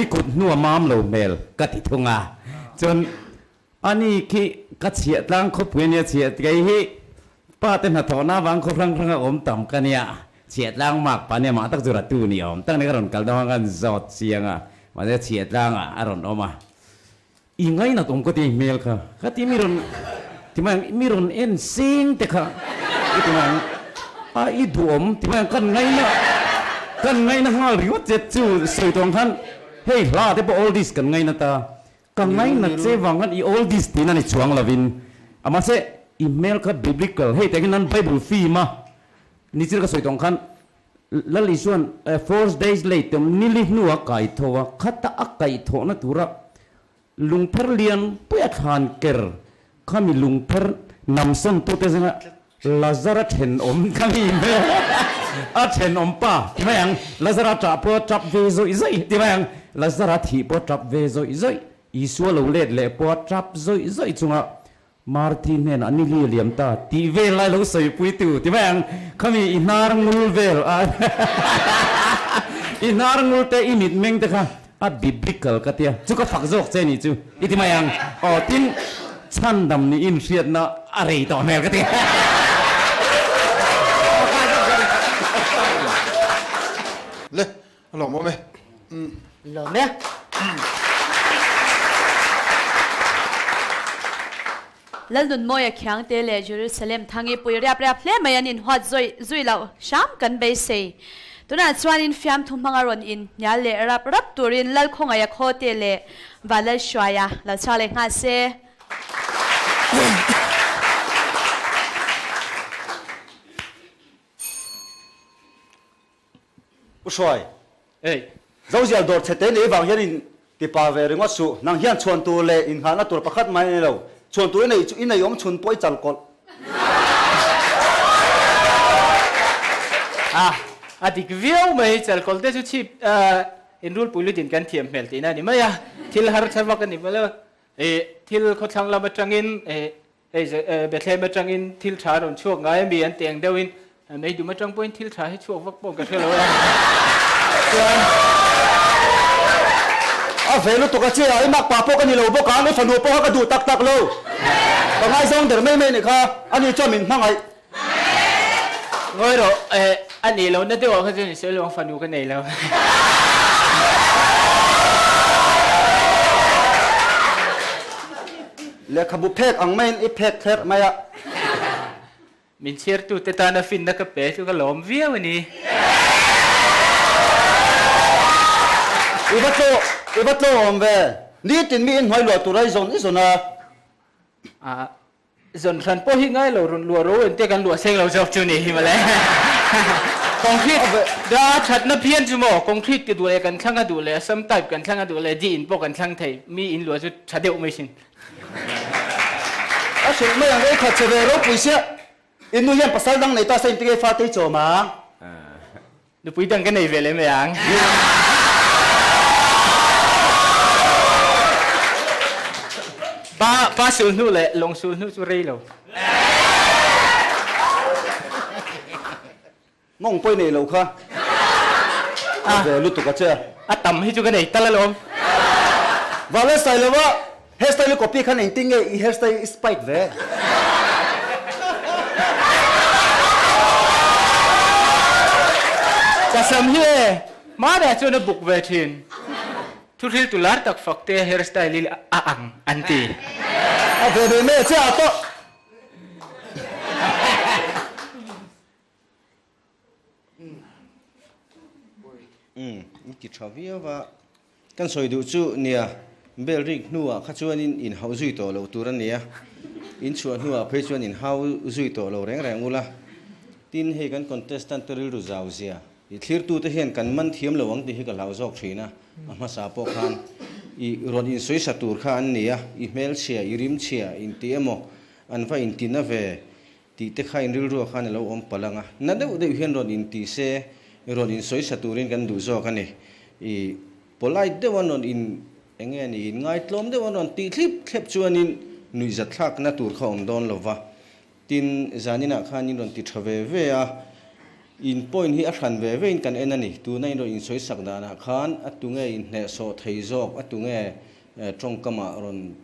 S7: i kut hnu a mam lo hmel ka ti thung a. Chuan Ani khi ka chhiah tlang khawpui ania chhiah kei hi pa te hnathawhna avang khaw hrang hranga awm tam ka nia chhiah tlang mak pa nia mah tak chu ratu ni awm tak nia ka rawn kal dawn a kan zawt chiang a mahse chhiah tlangah a rawn awm a i ngainat awm ka ti hmel kha ka ti mi rawn ti mai ang mi rawn en seng te kha i ti mai ang a i duhawm ti mai ang kan ngaina kan ngaina nghal ringawt che chu sawi tawng khan hei hla te pawh oldies kan ngaina ta Ka ngainat che vang khan i oldies tiin a ni chuang lovin a mahse i hmel kha biblical hei teh hian an bible film a ni chil ka sawi tawng khan Lal Isuan fours days late te nili hnu a kai tho a khata a kaih thawhna tura lungpher lian pui a thlan ker khami lungpher namsawn tute zinga Lazara thenawm kha mi hmel a thenawm pa ti mai ang, Lazara ṭah pawh a ṭap ve zawih zawih ti mai ang, Lazara thih pawh a ṭap ve zawih zawih, Isua lo let leh pawh a ṭap zawih zawih chunga Marthi hnenah ni li a liam ta tih vel lai lo sawipui tu ti mai ang, khami i hnar ngul vel a i hnar ngul te i mitmeng te kha a biblical ka tia chu ka fak zawk che nih chu i ti mai ang aw tin chhandam nih inhriatna a rei tawh hmel ka ti.
S17: Le a lawmawm e.
S3: Lawm e.
S1: Lalnunmawia Khiangte leh Jerusalem Thangi pui riap riap hle mai an inhuat zui zui loh hram kan beisei. Tunah chuanin fiamthu hmanga rawn in hnial leh rap rap turin Lalkhawngaia Khawte leh Vanlalhruaia lo chhuak leh nghal se.
S12: U Hruai, Ei, Zozial dawr chhe te nei vang hian in ti pa ve ringawt suh. Nang hian chhuan tur leh innghalna tur pakhat mai a ni lo. Chhuan tur i neih chu i nei awm chhun pawh i chal kawlh.
S5: A, a dik viau mai, chal kawlh te chu chhip inrulpui lutin kan thiam hmel tihna a ni mai a, thil har tha vak a ni mai lo. Thil khawthlang lam atangin Hei Bethlehem atangin thil tha a rawn chhuak ngai a mi an teng deuhin Meidum atang pawhin thil tha hi chhuak vak pawh ka hre lo a. Chuan.
S12: A ve lutuk a che a, i mak pa pawh ka ni lo bawk a, i fanu pawh kha ka duh tak tak lo. Ka ngaizawng der mai mai nih kha, ani chuan min hmangaih.
S5: Ngawi rawh, a nih lohna deuh ah kha chuan i sawi lo ang, fanu ka nei lo.
S12: Lehkhabu phek ang maiin i phek thlerh mai a.
S5: Min chhiartute tana finna ka pe chu ka lawm viau a ni.
S12: I va tlaw, i va tlaw awm ve. Nitin mi inhnuai luah tur a i zawn i zawn a.
S5: Zawn hran pawh hi ngai lo rawn luah ro en te kan luah seng lo zawk chu ni hi mawle. Concrete da thatna phian chu maw concrete ti duh leh kan thlang a duh leh assam type kan thlang a duh leh di in pawh kan thlang thei mi in luah chu tha deuh mai sin.
S12: A hrilh mai ang ei khat che ve ropui sia in nu hian pasal dang nei ta se in tige fa te chawm ang.
S5: Nupui dang ka nei ve leh mai ang. Pa pa sul hnu leh lawng sul hnu chu rei lo.
S12: Mawng pawi nei lo kha. A ve lutuk a che.
S5: A tam hi chu ka nei tal alawm.
S12: Vale Sailova hairstyle i copy khan engtin nge i hairstyle i spike ve?
S5: Ka sam hi e, hmanah chuan a buk ve thin. Thuhril tu lar tak fak te hairstyle hi a ang an ti.
S12: A ve ve mai a che ah tawh.
S11: Umm, i ti tha viau a. Kan sawi duh chu nia, bell rik hnuah kha chuanin in hauh zui tawh loh tur a nia. In chhuah hnuah phei chuan in hau zui tawh lo reng reng ula. Tin, hei kan contestant te rilru zau zia, i thlirtute hian kan man thiam lo ang tih hi ka hlau zawk thin a, a hmasa pawh khan i rawn insawisa tur kha an nia, i hmelchhia, i rimchhia inti emaw an va intina ve Tih te kha in rilruah khan a lo awm palh ang a, na deuh deuh hian rawn in ti se, rawn in sawisa turin kan duh zawk a ni. I polite deuh an rawn in, eng nge ni, in ngaitlawm deuh an rawn tih thlip thlep chuanin nuihzatthlakna tur kha awm dawn lo va. Tin, zaninah khan in rawn ti tha ve ve a, in point hi a hran ve vein kan en a ni. Tuna in rawn in sawisak danah khan a tunge inhnehsawh thei zawk, a tunge tawngkamah rawn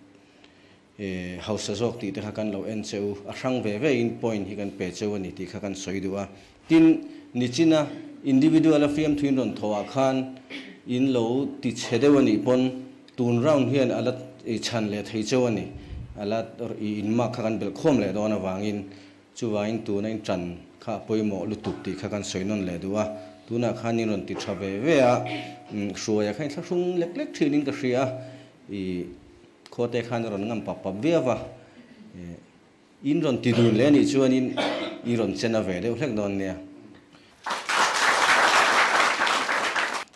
S11: Hausa zawk tih te kha kan lo en che u, a hrang ve ve in point hi kan pe cheu a ni tih kha kan sawi duh a. Tin, nichina individual a fiamthu in rawn thawh ah khan in lo ti chhe deuh a nih pawn tun round hian a la chhan leh thei cheu a ni. A la in mark kha kan belh khawm leh dawn avangin chuvangin tuna in tan kha a pawimawh lutuk tih kha kan sawi nawn leh duh a. Tunah khan in rawn ti tha ve ve a, hruaia kha in thlahrung lek lek thin in ka hria a, i Khawte khan a rawn ngam pap pap viau va, in rawn ti dun leh anih chuanin i rawn chen a ve deuh hlek dawn nia.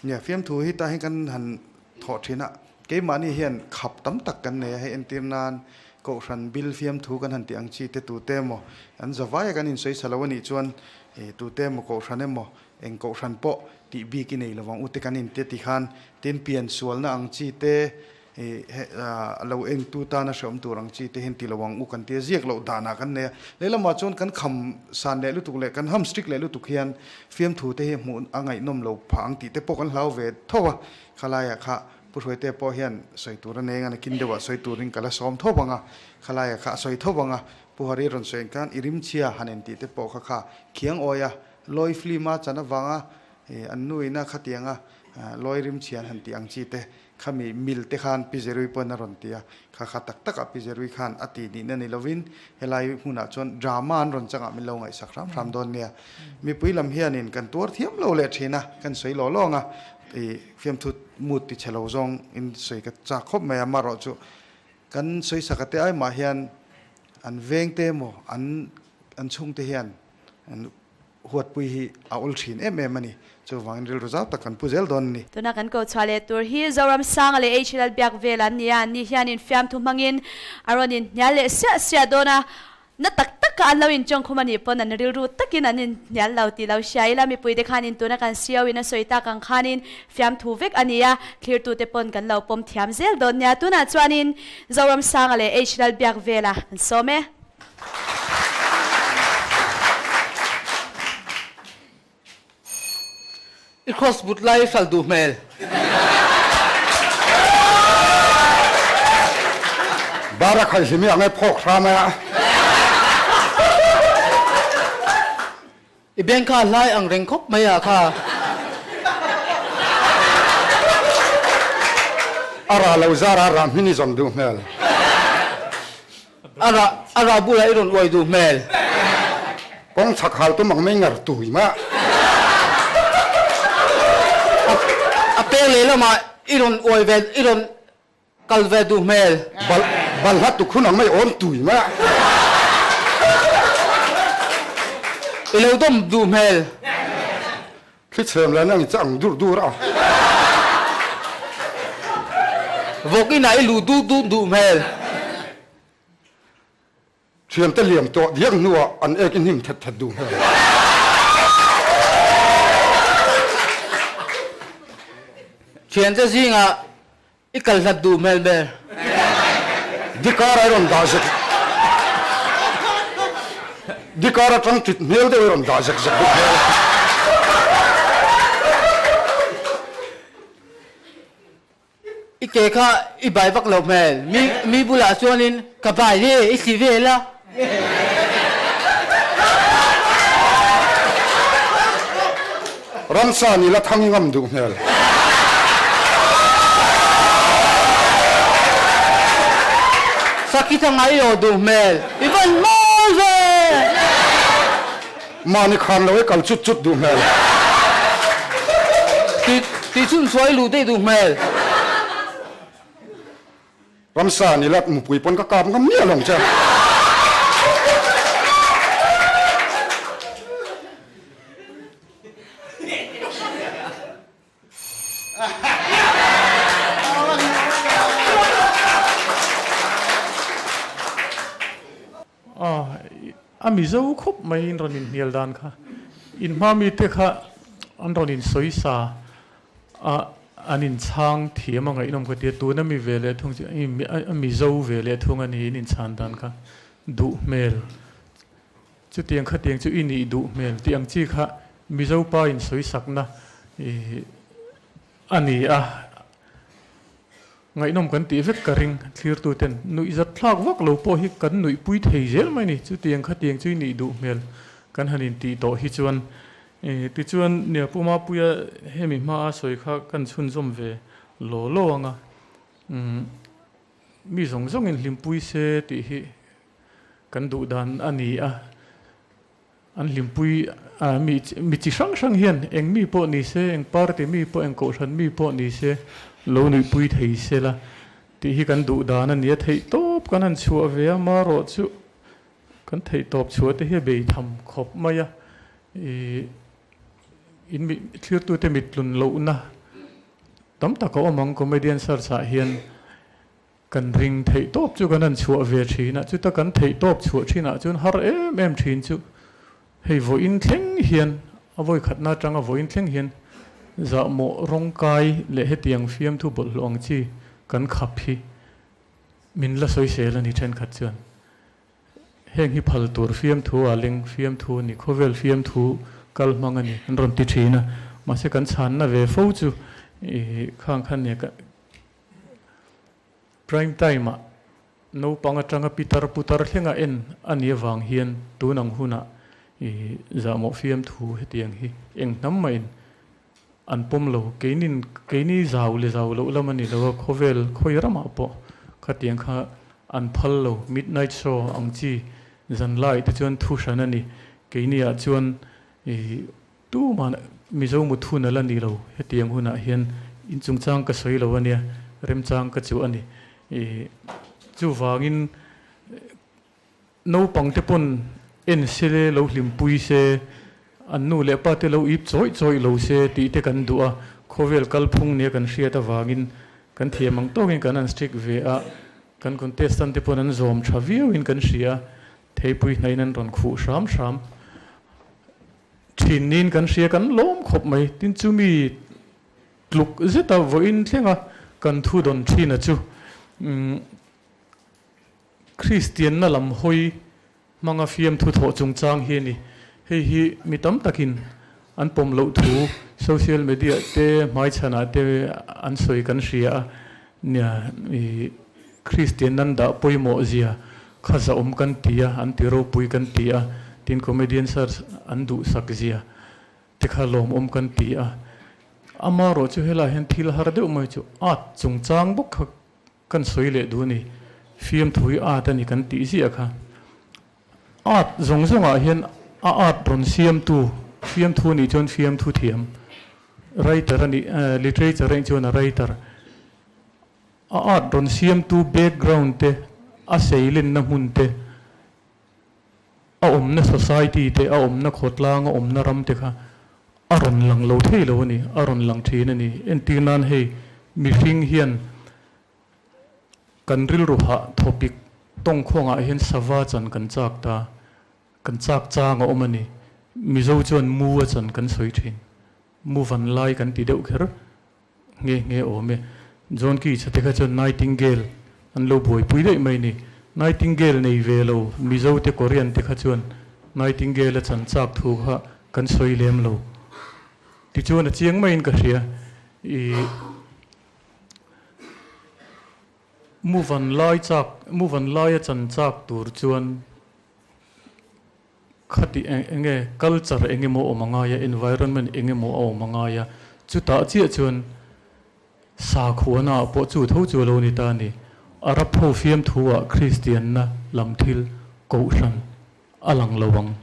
S4: Nia, fiamthu hi tah hian kan han thawh thin a, keimahni hian khap tam tak kan nei a, hei entir nan Kohhran bil fiamthu kan han tih ang chi te tute emaw an zavaia kan insawi sa lo anih chuan tute emaw Kohhran emaw eng Kohhran pawh tih bik i nei lovang u te kan inti a ti khan tin pian sualna ang chi te A lo engtu tana hreawm tur ang chi te hian ti lo ang u kan tia ziak loh danah kan nei a. Lehlamah chuan kan kham san leh lutuk leh kan ham strict leh lutuk hian fiamthu te hi hmuh a ngaihnawm lo phah ang tih te pawh kan hlau ve tho a. Khalaiah kha Pu Hruaite pawh hian sawi tur a nei ang a, nakin deuhah sawi turin ka la sawm tho ang a. Khalaiah kha a sawi tho ang a. Pu Hari rawn sawi ang khan i rimchhia han en tih te pawh kha kha khiang awi a, lawi film a chan avanga an nuina khatianga. Lawi rimchhian han tih ang chi te khami mil te khan Pi Zerui pawn a rawn ti a, kha kha tak takah Pi Zerui khan a tih nihna ni lovin helai hmunah chuan drama an rawn changah min lo ngaihsak hram hram dawn nia. Mipui lam hianin kan tuar thiam lo leh thin a, kan sawi lawh lawng a, ih fiamthu mood ti chhe lo zawng in sawi ka chak khawp mai a, amaherawh chu kan sawi sak a te ai mah hian an veng te emaw an an chhungte hian an Huatpui hi a awl thin em em a ni. Chuvangin rilru zau tak kan pu zel dawn a ni.
S1: Tuna kan ko chhuah leh tur hi Zoram Sanga leh HLL biak vel an ni a, an ni hianin fiamthu hmangin a rawn inhnial leh siah siah dawn a, na tak taka an lo inchawngkhum a nih pawn an rilru takin an inhnial lo tih lo hria ila, mipuite khanin tuna kan CEO in a sawi tak ang khanin fiamthu vek a ni a, thlirtute pawn kan lo pawm thiam zel dawn nia. Tunah chuanin Zoram Sanga leh HLL biak vela an sawm e.
S8: I cross but lai hral duh hmel.
S9: Bara khai hlimi ang e phawk hram a.
S8: I beng kha hlai ang reng khawp mai a kha.
S9: A ra lo zar a rah hmin i zawm duh hmel.
S8: A ra a ra bulah i rawn uai duh hmel.
S9: Kawng chhak hal tum ang mai ngar tui mah.
S8: A peng lehlamah i rawn uai ve i rawn Kal ve duh hmel.
S9: Bal balhla tuk hun ang mai awm tui mai a.
S8: I lo dawm duh hmel.
S9: Thli chhem lan ang i chang dur dur a.
S8: Vawk inah i luh duh duh duh hmel.
S9: Thiante liam tawh diak hnuah an ek i hnim thet thet duh hmel.
S8: Thiante zingah I kal hlat duh hmel ber.
S9: Dikar a rawn dah zek Dikar atang tit hmel deuh i rawn dah zek zek duh hmel.
S8: I ke kha i bai vak lo hmel. Mi mi bulah chuanin ka bai e i thli vel a.
S9: Ramsa nih la thang i ngam duh hmel.
S8: Sakhi thang ah i aw duh hmel. I van mawi ve!
S9: Mahni khan lo i kal chut chut duh hmel.
S8: Tui chhun chhuah i luh daih duh hmel.
S9: Ramsa ni la mupui pawn ka kap ngam miah lo ang che.
S6: A Mizo khawp mai in rawn inhnial dan kha. In hma mite kha an rawn insawi sa a, an inchhang thiam a ngaihnawm ka ti a, tuna mi ve leh thung chu a Mizo ve leh thung a ni in inchhan dan kha duh hmel. Chutiang khatiang chu i nih duh hmel tih ang chi kha Mizo pa insawi sakna a ni a. Ngaihnawm kan tih vek ka ring, thlirtuten nuih zat thlak vak lo pawh hi kan nuihpui thei zel mai ni, chutiang khatiang chu i nih duh hmel kan han intih tawh hi chuan. Tichuan nia Pu Mapuia hemi hmaa sawi kha kan chhunzawm ve law law ang a, mi zawng zawngin hlimpui se tih hi kan duh dan a ni a. An hlimpui a, mi mi chi hrang hrang hian eng mi pawh ni se, eng party mi pawh, eng kohhran mi pawh ni se lo nuihpui thei se la tih hi kan duh dan a ni a, theih tawp kan han chhuah ve a, marawh chu kan theih tawp chhuah te hi a bei tham khawp mai a, ih in mi thlirtute mittlun lohna tam tak a awm ang comedian search ah hian. Kan ring theih tawp chu kan han chhuah ve thin a, chuta kan theih tawp chhuah thinah chuan har em em thin chu hei vawiin thleng hian a vawi khatna atanga vawiin thleng hian zahmawh rawngkai leh hetiang fiamthu bawlhhlawh ang chi kan khap hi min la sawisel a ni thenkhat chuan. Heng hi phal tur fiamthu a leng fiamthu a ni, khawvel fiamthu kal hmang a ni an rawn ti thin a, mahse kan chhanna ve fo chu ih khang khan nia ka Prime time-ah naupang atanga pitar putar thlenga en a nih avang hian tun ang hunah i zahmawh fiamthu hetiang hi eng hnam mahin an pawm lo. Keinin keini zau leh zau loh lam a ni lo a, khawvel khawi ramah pawh khatiang kha an phal lo. Midnight show ang chi zan lai te chuan thu hran a ni. Keini ah chuan ih tumah Mizo mut hun a la ni lo. Hetiang hunah hian in chungchang ka sawi lo a nia, remchang ka chuh a ni. Ih chuvangin Naupang te pawn en se le lo hlimpui se, an nu leh pa te lo ip chawih chawih lo se tih te kan duh a, khawvel kalphung nia kan hriat avangin kan thiam ang tawkin kan han strict ve a, kan contestant te pawn an zawm tha viauin kan hria a, theipui hnaiin an rawn khuh hram hram thin niin kan hria kan lawm khawp mai. Tin chumi tluk zeta vawiin thlenga kan thu dawn thina chu umm. Kristianna lam hawi hmanga fiamthu thawh chungchang hi a ni. Hei hi mi tam takin an pawm loh thu social media te hmaichhanah te an sawi kan hria a, nia i Kristian an dah pawimawh zia kha zahawm kan ti a, an ti ropui kan ti a, tin comedian search an duhsak zia te kha lawmawm kan ti a. Amaherawh chu helaiah hian thil har deuh mai chu art chungchang bawk kha Kan sawi leh duh a ni. Fiamthu hi art a ni kan tih ziah kha. Art zawng zawngah hian a art rawn siamtu fiamthu a nih chuan fiamthu thiam, writer a nih, literature a nih chuan a writer. A art rawn siamtu background te, a seilenna hmun te, a awmna society te, a awmna khawtlang, a awmna ram te kha a rawn lang lo thei lo a ni, a rawn lang thin a ni. Entir nan hei mihring hian kan rilru hah thawpik tawngkhawngah hian sava chan kan chak ta, kan chak chang a awm a ni. Mizo chuan mu a chan kan sawi thin, mu van lai kan ti deuh kher. Nge nge awm e. John Keats-a te kha chuan Nightingale an lo buaipui daih mai ni. Nightingale nei ve lo Mizo te Korean te kha chuan Nightingale a chan chak thu kha kan sawi lem lo. Tichuan a chiang maiin ka hria. I mu van lai chak, mu van laia chan chak tur chuan Khati eng enge culture eng emaw a awm a ngai a, environment eng emaw a awm a ngai a, chutah chiah chuan sakhuana ah pawh chu tho chu a lo ni ta a ni. Arab ho fiamthu ah Kristianna lam thil kohhran a lang lo ang,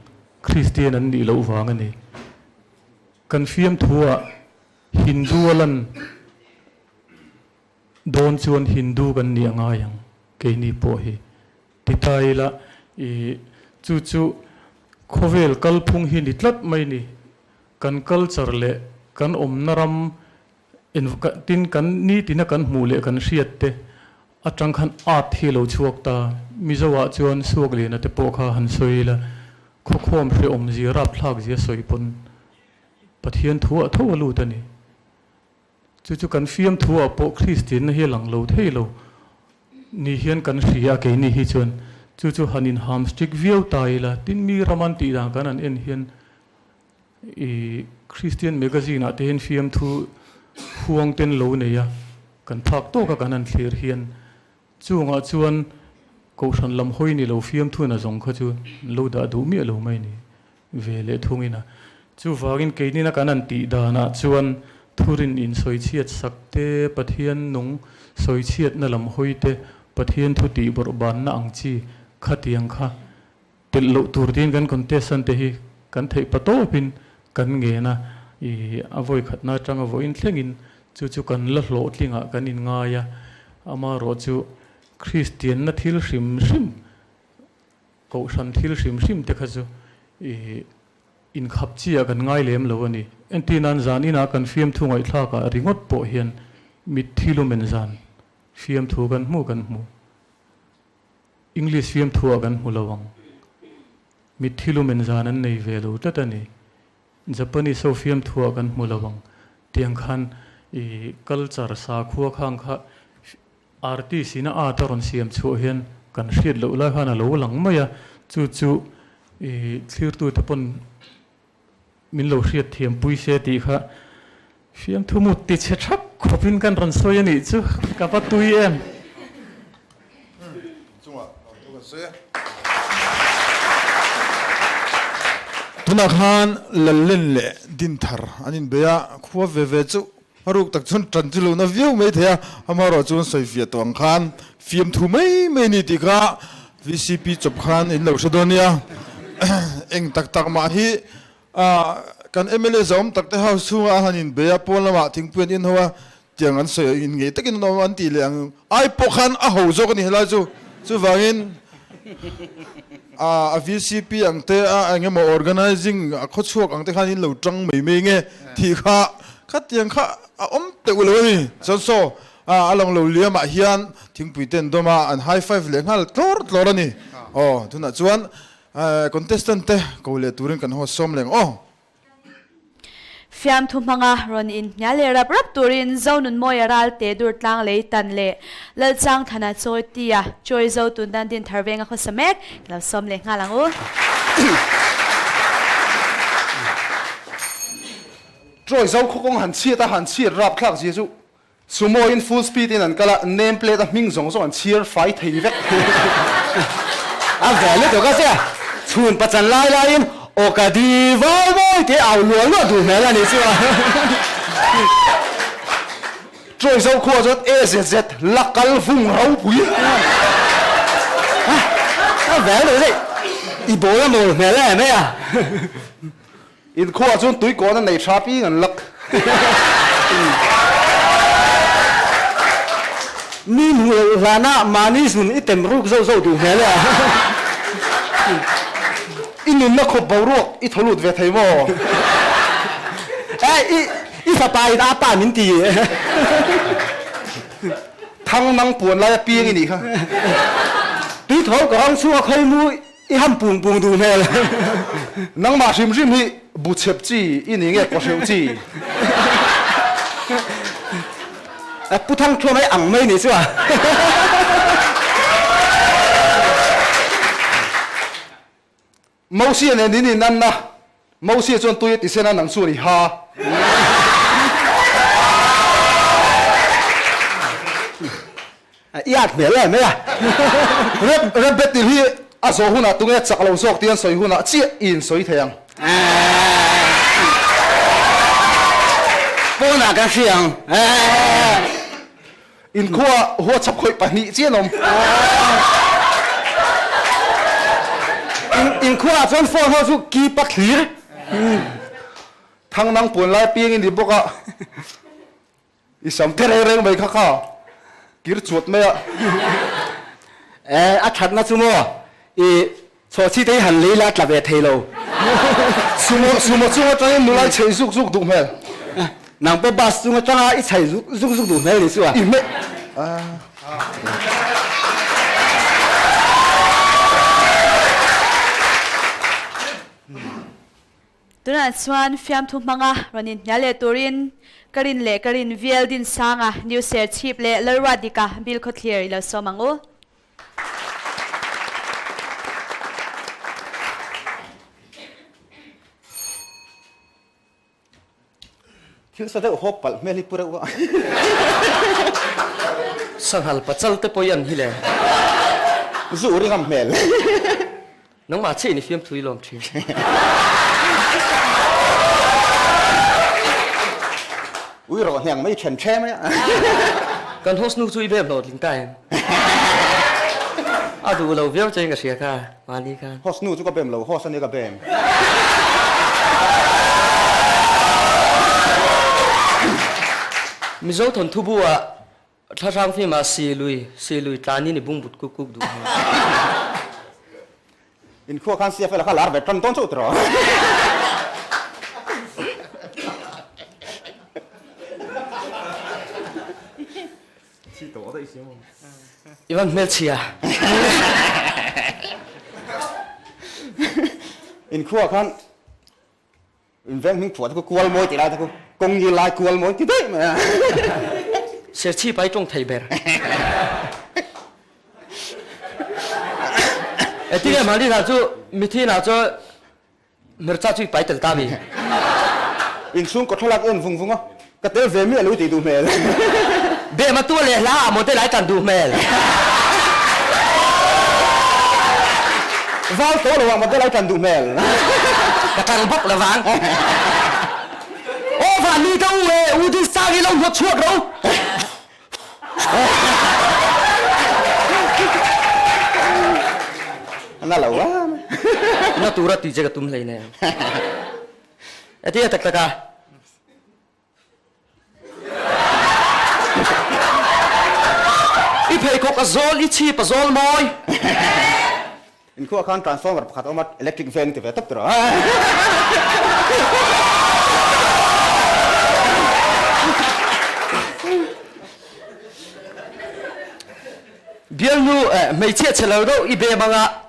S6: Kristian an nih loh vang a ni. Kan fiamthu ah Hindu a lan dawn chuan Hindu kan nih a ngai ang keini pawh hi. Ti ta ila, i chu chu khawvel kalphung hi ni tlat mai ni. Kan culture leh kan awmna ram tin kan nitina kan hmuh leh kan hriat te atang khan art hi lo chhuak ta. Mizo ah chuan Suakliana te pawh kha han sawi ila, khawkhawm hrehawm zia rapthlak zia sawi pawn Pathian thu ah tho a lut a ni. Chu chu kan fiamthu ah pawh Kristianna hi a lang lo thei lo ni hian kan hria a keini hi chuan chu chu han in ham strict viau ta ila tin mi ram an tih dan kan han en hian i Kristian magazine ah te hian fiamthu huang ten lo nei a kan phak tawk a kan han thlir hian chungah chuan kohhran lam hawi ni lo fiamthu na zawng kha chu an lo dah duh miah lo mai ni. Ve leh thungin a. Chuvangin keinina kan han tih danah chuan thurin insawichhiat sak te, Pathian nung sawichhiatna lam hawi te, Pathian thu tih bawrhbanna ang chi khatiang kha telh loh tur tiin kan contestant te hi kan theih pa tawpin kan ngen a, i a vawi khatna atanga vawiin thlengin chu chu kan la hlawhtlingah kan inngai a, amaherawhchu Kristianna thil hrim hrim Kohhran thil hrim hrim te kha chu i inkhap chi ah kan ngai lem lo a ni. Entir nan zan inah kan fiamthu ngaihthlak ah ringawt pawh hian mitthi lumen zan fiamthu kan hmu kan hmu. English fiamthu ah kan hmu lo ang. Mitthi lumen zan an nei ve lo tlat a ni. Japanese ho fiamthu ah kan hmu lo ang. Tiang khan i culture sakhua khang kha Artist in a art a rawn siam chhuah hian kan hriat loh lai khan a lo lang mai a, chu chu i thlirtute pawn min lo hriat thiam pui se tih kha fiamthu mut ti chhe thap khawpin kan rawn sawi a nih chu ka va tui em.
S17: Chungah lawmthu kan sawi a. Tunah khan Lallen leh Dinthar an inbei a, khua ve ve chu a ruk tak chuan tan chu lo na viau mai thei a, amaherawh chuan sawifiah tawh ang khan fiamthu mai mai a ni tih kha vcp chawp khan in lo hre dawn nia. Eng tak tak mah hi kan mla zawm tak te house chhungah an han inbei a, pawn lamah thingpui an inho a, Tiang an sawi in ngei takin an awm an tih leh ang ai pawh khan a ho zawk a ni helai chu. Chuvangin a VCP ang te a eng emaw organizing a khawchhuak ang te khan in lo tang mai mai nge tih kha khatiang kha a awm teuh lo a ni. Chuan saw a lang lo liam ah hian thingpui te an dawm a an high five leh nghal tlawr tlawr a ni. Aw tunah chuan contestant te ko leh turin kan host sawm leng aw.
S1: Fiamthu hmanga rawn inhnial leh rap rap turin Zonunmawia Ralte Durtlang lei tan leh Lalchangthana chawi tia chawi zo tun dan din thar venga khawsa mek ka lo sawm leh nghal ang u.
S13: Chawi zo khaw kawng han chhiat a han chhiat rapthlak zia chu Sumo in full speed in an kal a, name plate a hming zawng zawng an chhiar fai thei vek.
S18: A ve lutuk a sia, chhun pachan lai laiin aw ka di vai vai tih au luah luah duh hmel a nih chu a.
S13: Chawi zo khua chuan AZZ la kal vung ropui.
S18: A ve lutuk a sia, i bawl a mawl hmel em mai a.
S13: Inkhuaah chuan tuikawn a nei tha ping an lak.
S18: Mi hmuh loh hlanah mahni zun i tem ruk zauh zauh duh hmel e.
S13: I nunna khawp boruak i thaw lut ve thei maw?
S18: E, i, i fapa in a pa min ti.
S13: Thang nang puan lai a piang i nih kha.
S18: Tui thaw ka rawng chhunga khawi mu I ham pung pung duh hmel.
S13: Nangmah hrim hrim hi bu chep chi i ni nge kawhreuh chi?
S18: Pu Thangthuam hei ang mai ni chu a.
S13: Mosia nen in inanna, Mosia chuan tui a ti sen a, nang chuan i ha.
S18: I at hmel em mai a.
S13: Rep rep betil hi a zawh hunah tunge chak lo zawk tih an sawi hunah chiah i insawi thei ang.
S18: Pawnah kan hria ang.
S13: Inkhua huachhap khawih pahnih chiah an awm.
S18: Inkhua ah chuan phone ho chu key pak hlir.
S13: Thang nang puan lai piang i ni bawk a. I sam te reng reng mai kha kha kir chuat mai a.
S18: Eh, a thatna chu maw? I chhawhchhi te hi han lei la tla ve thei lo.
S13: Sumo, sumo chung atangin nulai chei zuk zuk duh hmel.
S18: Nang pawh bus chung atanga i chei zuk zuk zuk duh hmel ni chu a.
S13: I hmeh.
S1: Tunah chuan fiamthu hmanga rawn inhnial leh turin ka rin leh ka rin vial Dinsanga, New Serchhip leh Lalruatdika Bilkhawthlir i lo sawm ang u.
S12: Thil sa deuh hawp palh hmel hi pu reuh a.
S2: Sanghal pachal te pawh i an hi le.
S12: Zu ring am hmel.
S2: Nangmah chiah in i fiam thu i lawm thin.
S12: Ui rawh hniang mai then the mai a.
S2: Kan host nu chu i bem hlawh tling ta em? A duh lo viau che in ka hria kha mahni khan.
S12: Host nu chu ka bem lo, host a nia ka bem.
S2: Mizo thawnthu bu ah Thlahrang film ah Silui, Silui tlan in i bungbut kuk kuk duh hmel.
S12: Inkhua khan CFL kha lar ve tan dawn chauh tiraw. Thi tawh daih si maw.
S2: I van hmelchhia.
S12: Inkhua khan inveng hming phuah te khu kual mawi tih lai te khu kawng ngil lai kual mawi ti daih mai a.
S2: Serchhip ai tawng thei ber. Engtin nge mahni hna chu mithi hna chu Hmercha chu i pai tel ta mi.
S12: Inchhung kaw thlalak en vung vung a, ka tel ve miah lo tih duh hmel.
S2: Bem a tua leh hla ah model ai tan duh hmel.
S18: Val tawh lo ah model ai tlan duh hmel.
S2: Ka tlang bawk lo vang. Aw van ni ka u e, u Dinsang hi lo hnawt chhuak ro.
S18: Na lo a.
S2: Na tura tui che ka tum hlei ne. Atia tak tak a. I pheikhawk a zawl, i chhip a zawl mawi.
S18: Inkhua khan transformer pakhat a awm a, electric van ti ve tawp tur a.
S2: Bialnu hmeichhia chhe lo deuh i bem anga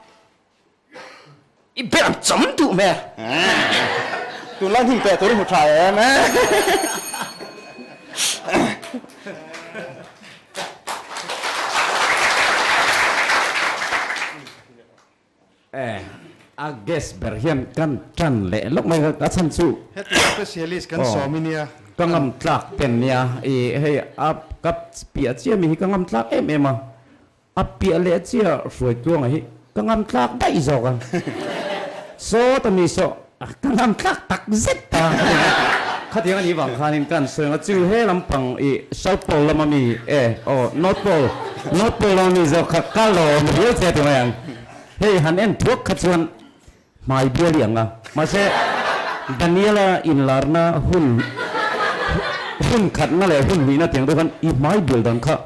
S2: I ber cham duh hmel.
S18: Tunlai hnim peh tur i hmu tha em?
S7: Eh, a guest ber hian kan tan leh lawk mai a chhan chu.
S4: Heti specialist kan sawm i nia.
S7: Ka ngam tlak pen nia i hei a ka piah chiah mi hi ka ngam tlak em em a. A piah leh chiah hruai tluanga hi ka ngam tlak daih zawk a. Saw ta mi saw ka ngam tlak tak zet ta. Khatiang a nih vang khanin kan sawi ang a chu he lampang i South Pole lama mi e aw North Pole North Pole lama mi zawk kha ka lawm riau che ti mai ang. Hei han en thuak kha chuan hmai bial i ang a. Mahse Daniela inlarna hun hun khatna leh hun hnihna tiang deuh khan i hmai bial dan kha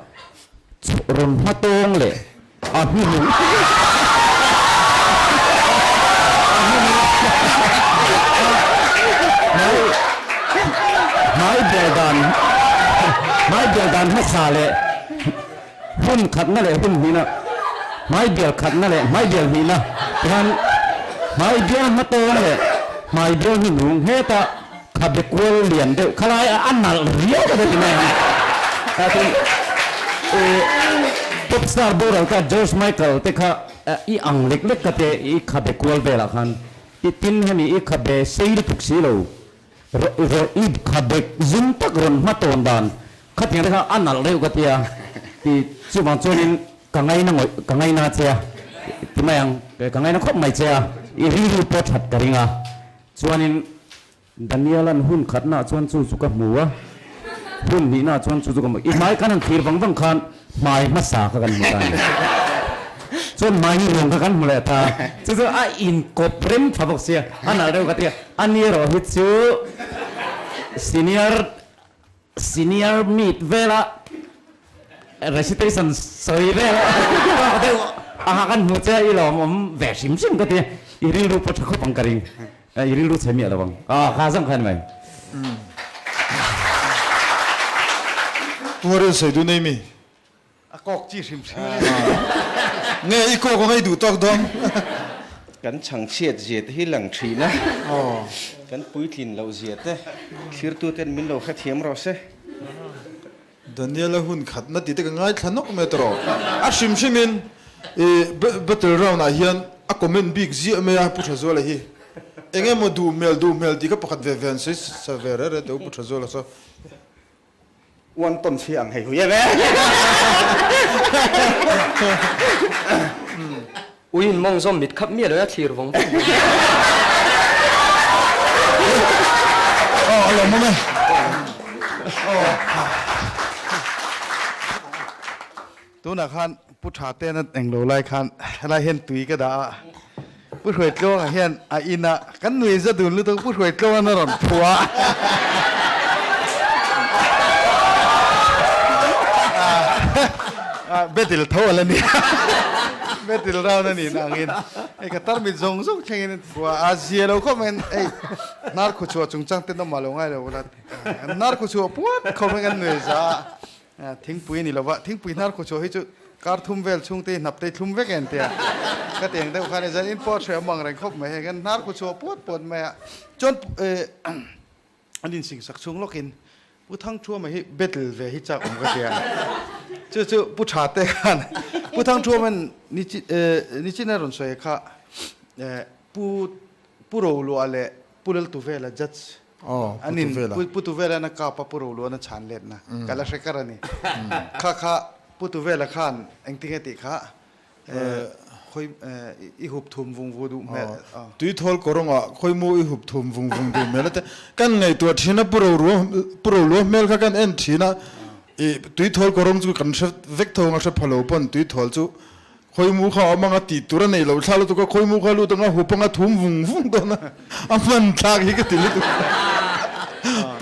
S7: rawn hma tawng leh a hnuhnung hmai bial dan hmai bial dan hmasa leh hun khatna leh hun hnihna hmai bial khatna leh hmai bial hnihna tihian hmai bial hma tawng leh hmai bial hnuhnung heta Khabe kual lian deuh khalai a a nalh riau ka ti mai ang. Tin pop star boral kha George Michael te kha i ang lek lek ka te i khabe kual velah khan i tin hemi i khabe sei lutuk si lo i khabe zum tak rawn hma tawn dan khatiang te kha a nalh reuh ka tia ti chuvang chuanin ka ngaina ngawih ka ngaina che a ti mai ang ka ngaina khawp mai che a i rilru pawh that ka ring a chuanin Daniel-a'n hun khatnaah chuan chu chu ka hmu a, hun hnihnaah chuan chu chu ka hmu. I hmai kan han thlir vang vang khan hmai hmasa kha kan hmu ta a ni. Chuan hmai hi ruang kha kan hmu leh ta. Chu chu a inkawp rem tha bawk sia, a nalh reuh ka ti a. Ani erawh hi chu senior senior meet vela recitation sawi vel deuh a kan hmu che i lawmawm ve hrim hrim ka ti a, i rilru pawh tha khawp ang ka ring. I rilru chhe miah lo ang. Ah, kha zawng kha ni mai.
S17: Tuarin sawi duh nei mi?
S4: A kawk chi hrim hrim.
S17: Nge i kawk a ngei duh tawk dawn?
S11: Kan chhangchhiat zia te hi lang thin a, kan puitlin loh zia te thlirtu ten min lo hrethiam rawh se.
S17: Daniela hun khatna tih te ka ngaithla nawk mai tawh. A hrim hrimin i battle round ah hian a comment bik ziah mai a Pu Thazuala hi. Eng emaw duh hmel duh hmel tih kha pakhat ve ve an sawi sa ve reh reh teh u Pu Thazuala saw.
S18: Uan tawn chhi ang hei hui em e.
S2: Ui in mawng zawm mit khap miah lo a thlir vawng vawng vawng.
S17: Aw a lawmawm e. Aw.
S4: Tunah khan Pu Tha te na englo lai khan helai hian tui ka dah a, Pu Hruaitluanga hian a in a, kan nui za dun lutuk Pu Hruaitluanga'n a rawn phuah a, Betil tho a la ni a, Betil round a nih na angin hei ka tarmit zawng zawng thlengin an phuah a, zia lo khawp maiin hei hnar khuchhuah chungchang te nawmah lo ngai lo la, hnar khuchhuah puat khawp mai kan nui za a. Thingpui a ni lo va, thingpui hnar khuchhuah hi chu kar thum vel chhungte hi hnapte hi thlum vek em tia ka ti ang deuh khan i zan in pawh a hre awm ang reng khawp mai hei kan hnar khuchhuah puat puat mai a chuan an insingsak chhung lawkin Pu Thangthuama hi battle ve hi chak awm ka tia chu chu Pu Tha te khan Pu Thangthuama'n nichina rawn sawi kha Pu Pu Roluah leh Pu Laltuvela judge An in Pu Tuvela na kap a Pu Roluana chhan let na ka la hre kar a ni. Kha kha Pu Tuvela khan engtinge tih kha.
S14: Khawi i hup thum vung vung duh hmel.
S17: Tui thawl kawrawngah khawi mu i hup thum vung vung duh hmel a te. Kan ngaihtuah thin a, Pu Rolua hmel kha kan en thin a, i tui thawl kawrawng chu kan hre vek tho ang a, hre pha lo pawn tui thawl chu khawi mu kha a awm ang a tih tur a nei lo thla lutuk a, khawi mu kha lut ang a hup ang a thum vung vung dawn a, a hman thlak hi ka ti lutuk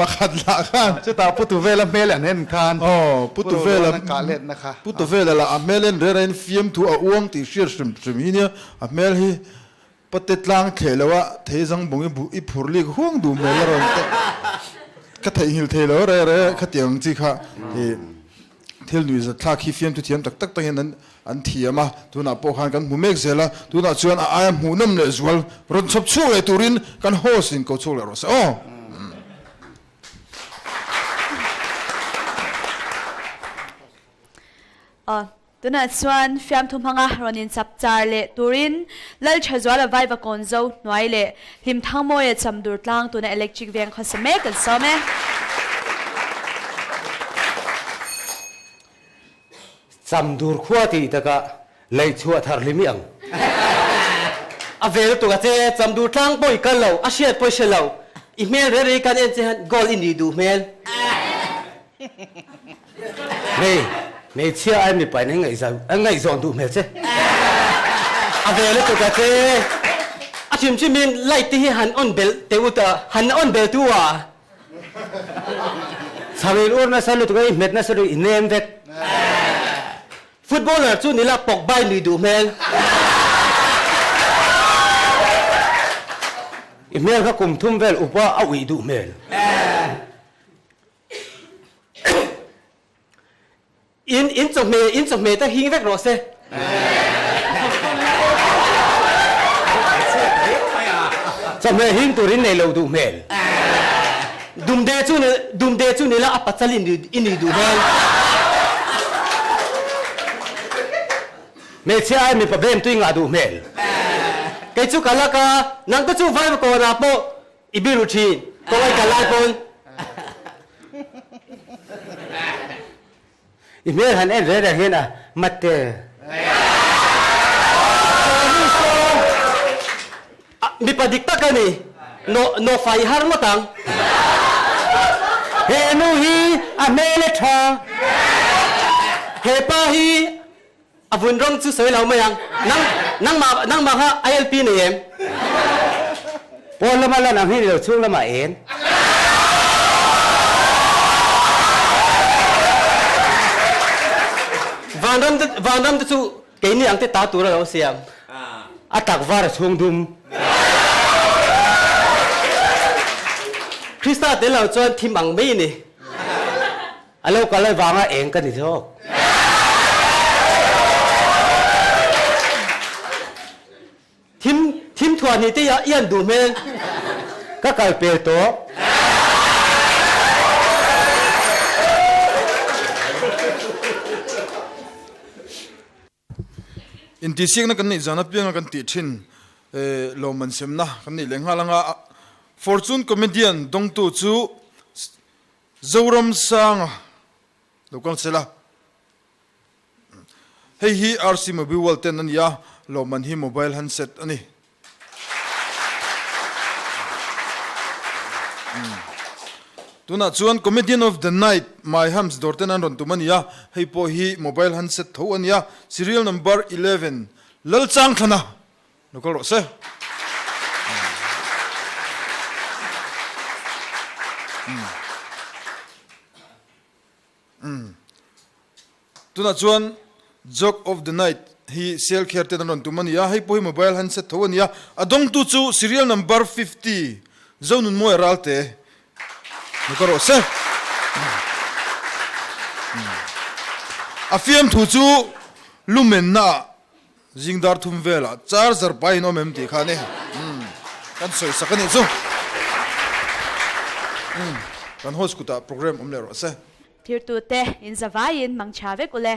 S17: pakhat lah khan.
S14: Chutah Pu Tuvela hmel an en khan
S17: Pu Tuvela
S14: kah letna kha.
S17: Pu Tuvela lah a hmel en reng rengin fiamthu a uang tih hriat hrim hrim hi nia, a hmel hi pate tlang thleh lo a theizang bawng i i phur lik huang duh hmel a rawn te ka theihnghilh thei lo reng reng khatiang ang chi kha i thil nuihzat thlak hi fiamthu thiam tak tak takin an An thiam a, tunah pawh khan kan hmu mek zel a, tunah chuan a aia hmuhnawm leh zual rawn chhawp chhuak leh turin kan host in ko chhuak leh rawh se aw.
S1: Aw, tunah chuan fiamthu hmanga rawn inchap char leh turin Lalthazuala Vaivakawn zo hnuai leh Hlimthangmawia Chamdur tlang tuna electric veng khawsa mek kan sawm e.
S2: Chamdur khua tih takah lei chhuah thar hlim i ang. A vel tuk a che, Chamdur tlang pawh i kal lo, a hriat pawh i hre lo. I hmel reng reng kan en che hian goal i nih duh hmel.
S18: Hei, hmeichhia ai mipa in an ngaihzawn duh hmel che.
S2: A vel lutuk a che, a hrim hrim in light te hi han on belh teh u ta, han on belh tu a.
S18: Chhang in ur nasa lutuk a, i hmet nasa lutuk i nem vek.
S2: Footballer chu nila Pogba i nui duh hmel.
S18: I hmel kha kum thum vel upa a uih duh hmel.
S2: In in chawhmeh in chawhmeh te hing vek rawh se.
S18: Chawhmeh hing turin nei lo duh hmel.
S2: Dumde chu ni dumde chu nila a pachal in i ni duh hmel.
S18: Hmeichhia ai mipa bem tui ngah duh hmel.
S2: Kei chu ka lak a, nang te chu vai kawnah pawh I biru thin, kawng ai kal lai pawn.
S18: I hmel han en reng reng hian a matte.
S2: Mipa dik tak a ni, no fai har ngawt ang.
S18: He nu hi a hmel a tha.
S2: He pa hi A vun rawng chu sawi lo mai ang. Nang, nangmah, nangmah kha ILP nei em?
S18: Pawn lama lan ang hi ni lo, chhung lamah en.
S2: Vanram te, vanram te chu keini ang te ta tur a lo siam.
S18: A tak var a chhung dum.
S2: Krista tel lo chuan thim ang mai a ni.
S18: A lo kal avanga eng ka ni zawk.
S2: Thim, thim thuah ni te i an duh hmel.
S18: Ka kal pel tawh.
S17: Intihsiakna kan neih zan apianga kan tih thin lawmman semna kan neih leh nghal anga Fortune Comedian dawngtu chu Zoram Sanga lo kal se la. Hei hi RC Mobiworld ten a ni a, lawmman hi mobile handset a ni. Tunah chuan Comedian of the Night My Hams dawr ten an rawn tum a ni a, hei pawh hi mobile handset tho a ni a, serial number 11 Lalchangthlana Lo kal rawh se. Tunah chuan Joke of the Night hi sel kher ten an rawn tum a ni a, hei pawh hi mobile handset tho a ni a, a dawngtu chu serial number 50 Zonunmawia Ralte Lo kal rawh se. A fiamthu chu lumenna ah Zing dar thum velah charger pai in awm em tih kha a ni. Umm kan sawi sak a nih chu. Umm kan host kutah program awm leh rawh se.
S1: Thirtute in zavaiin mangchha vek ule.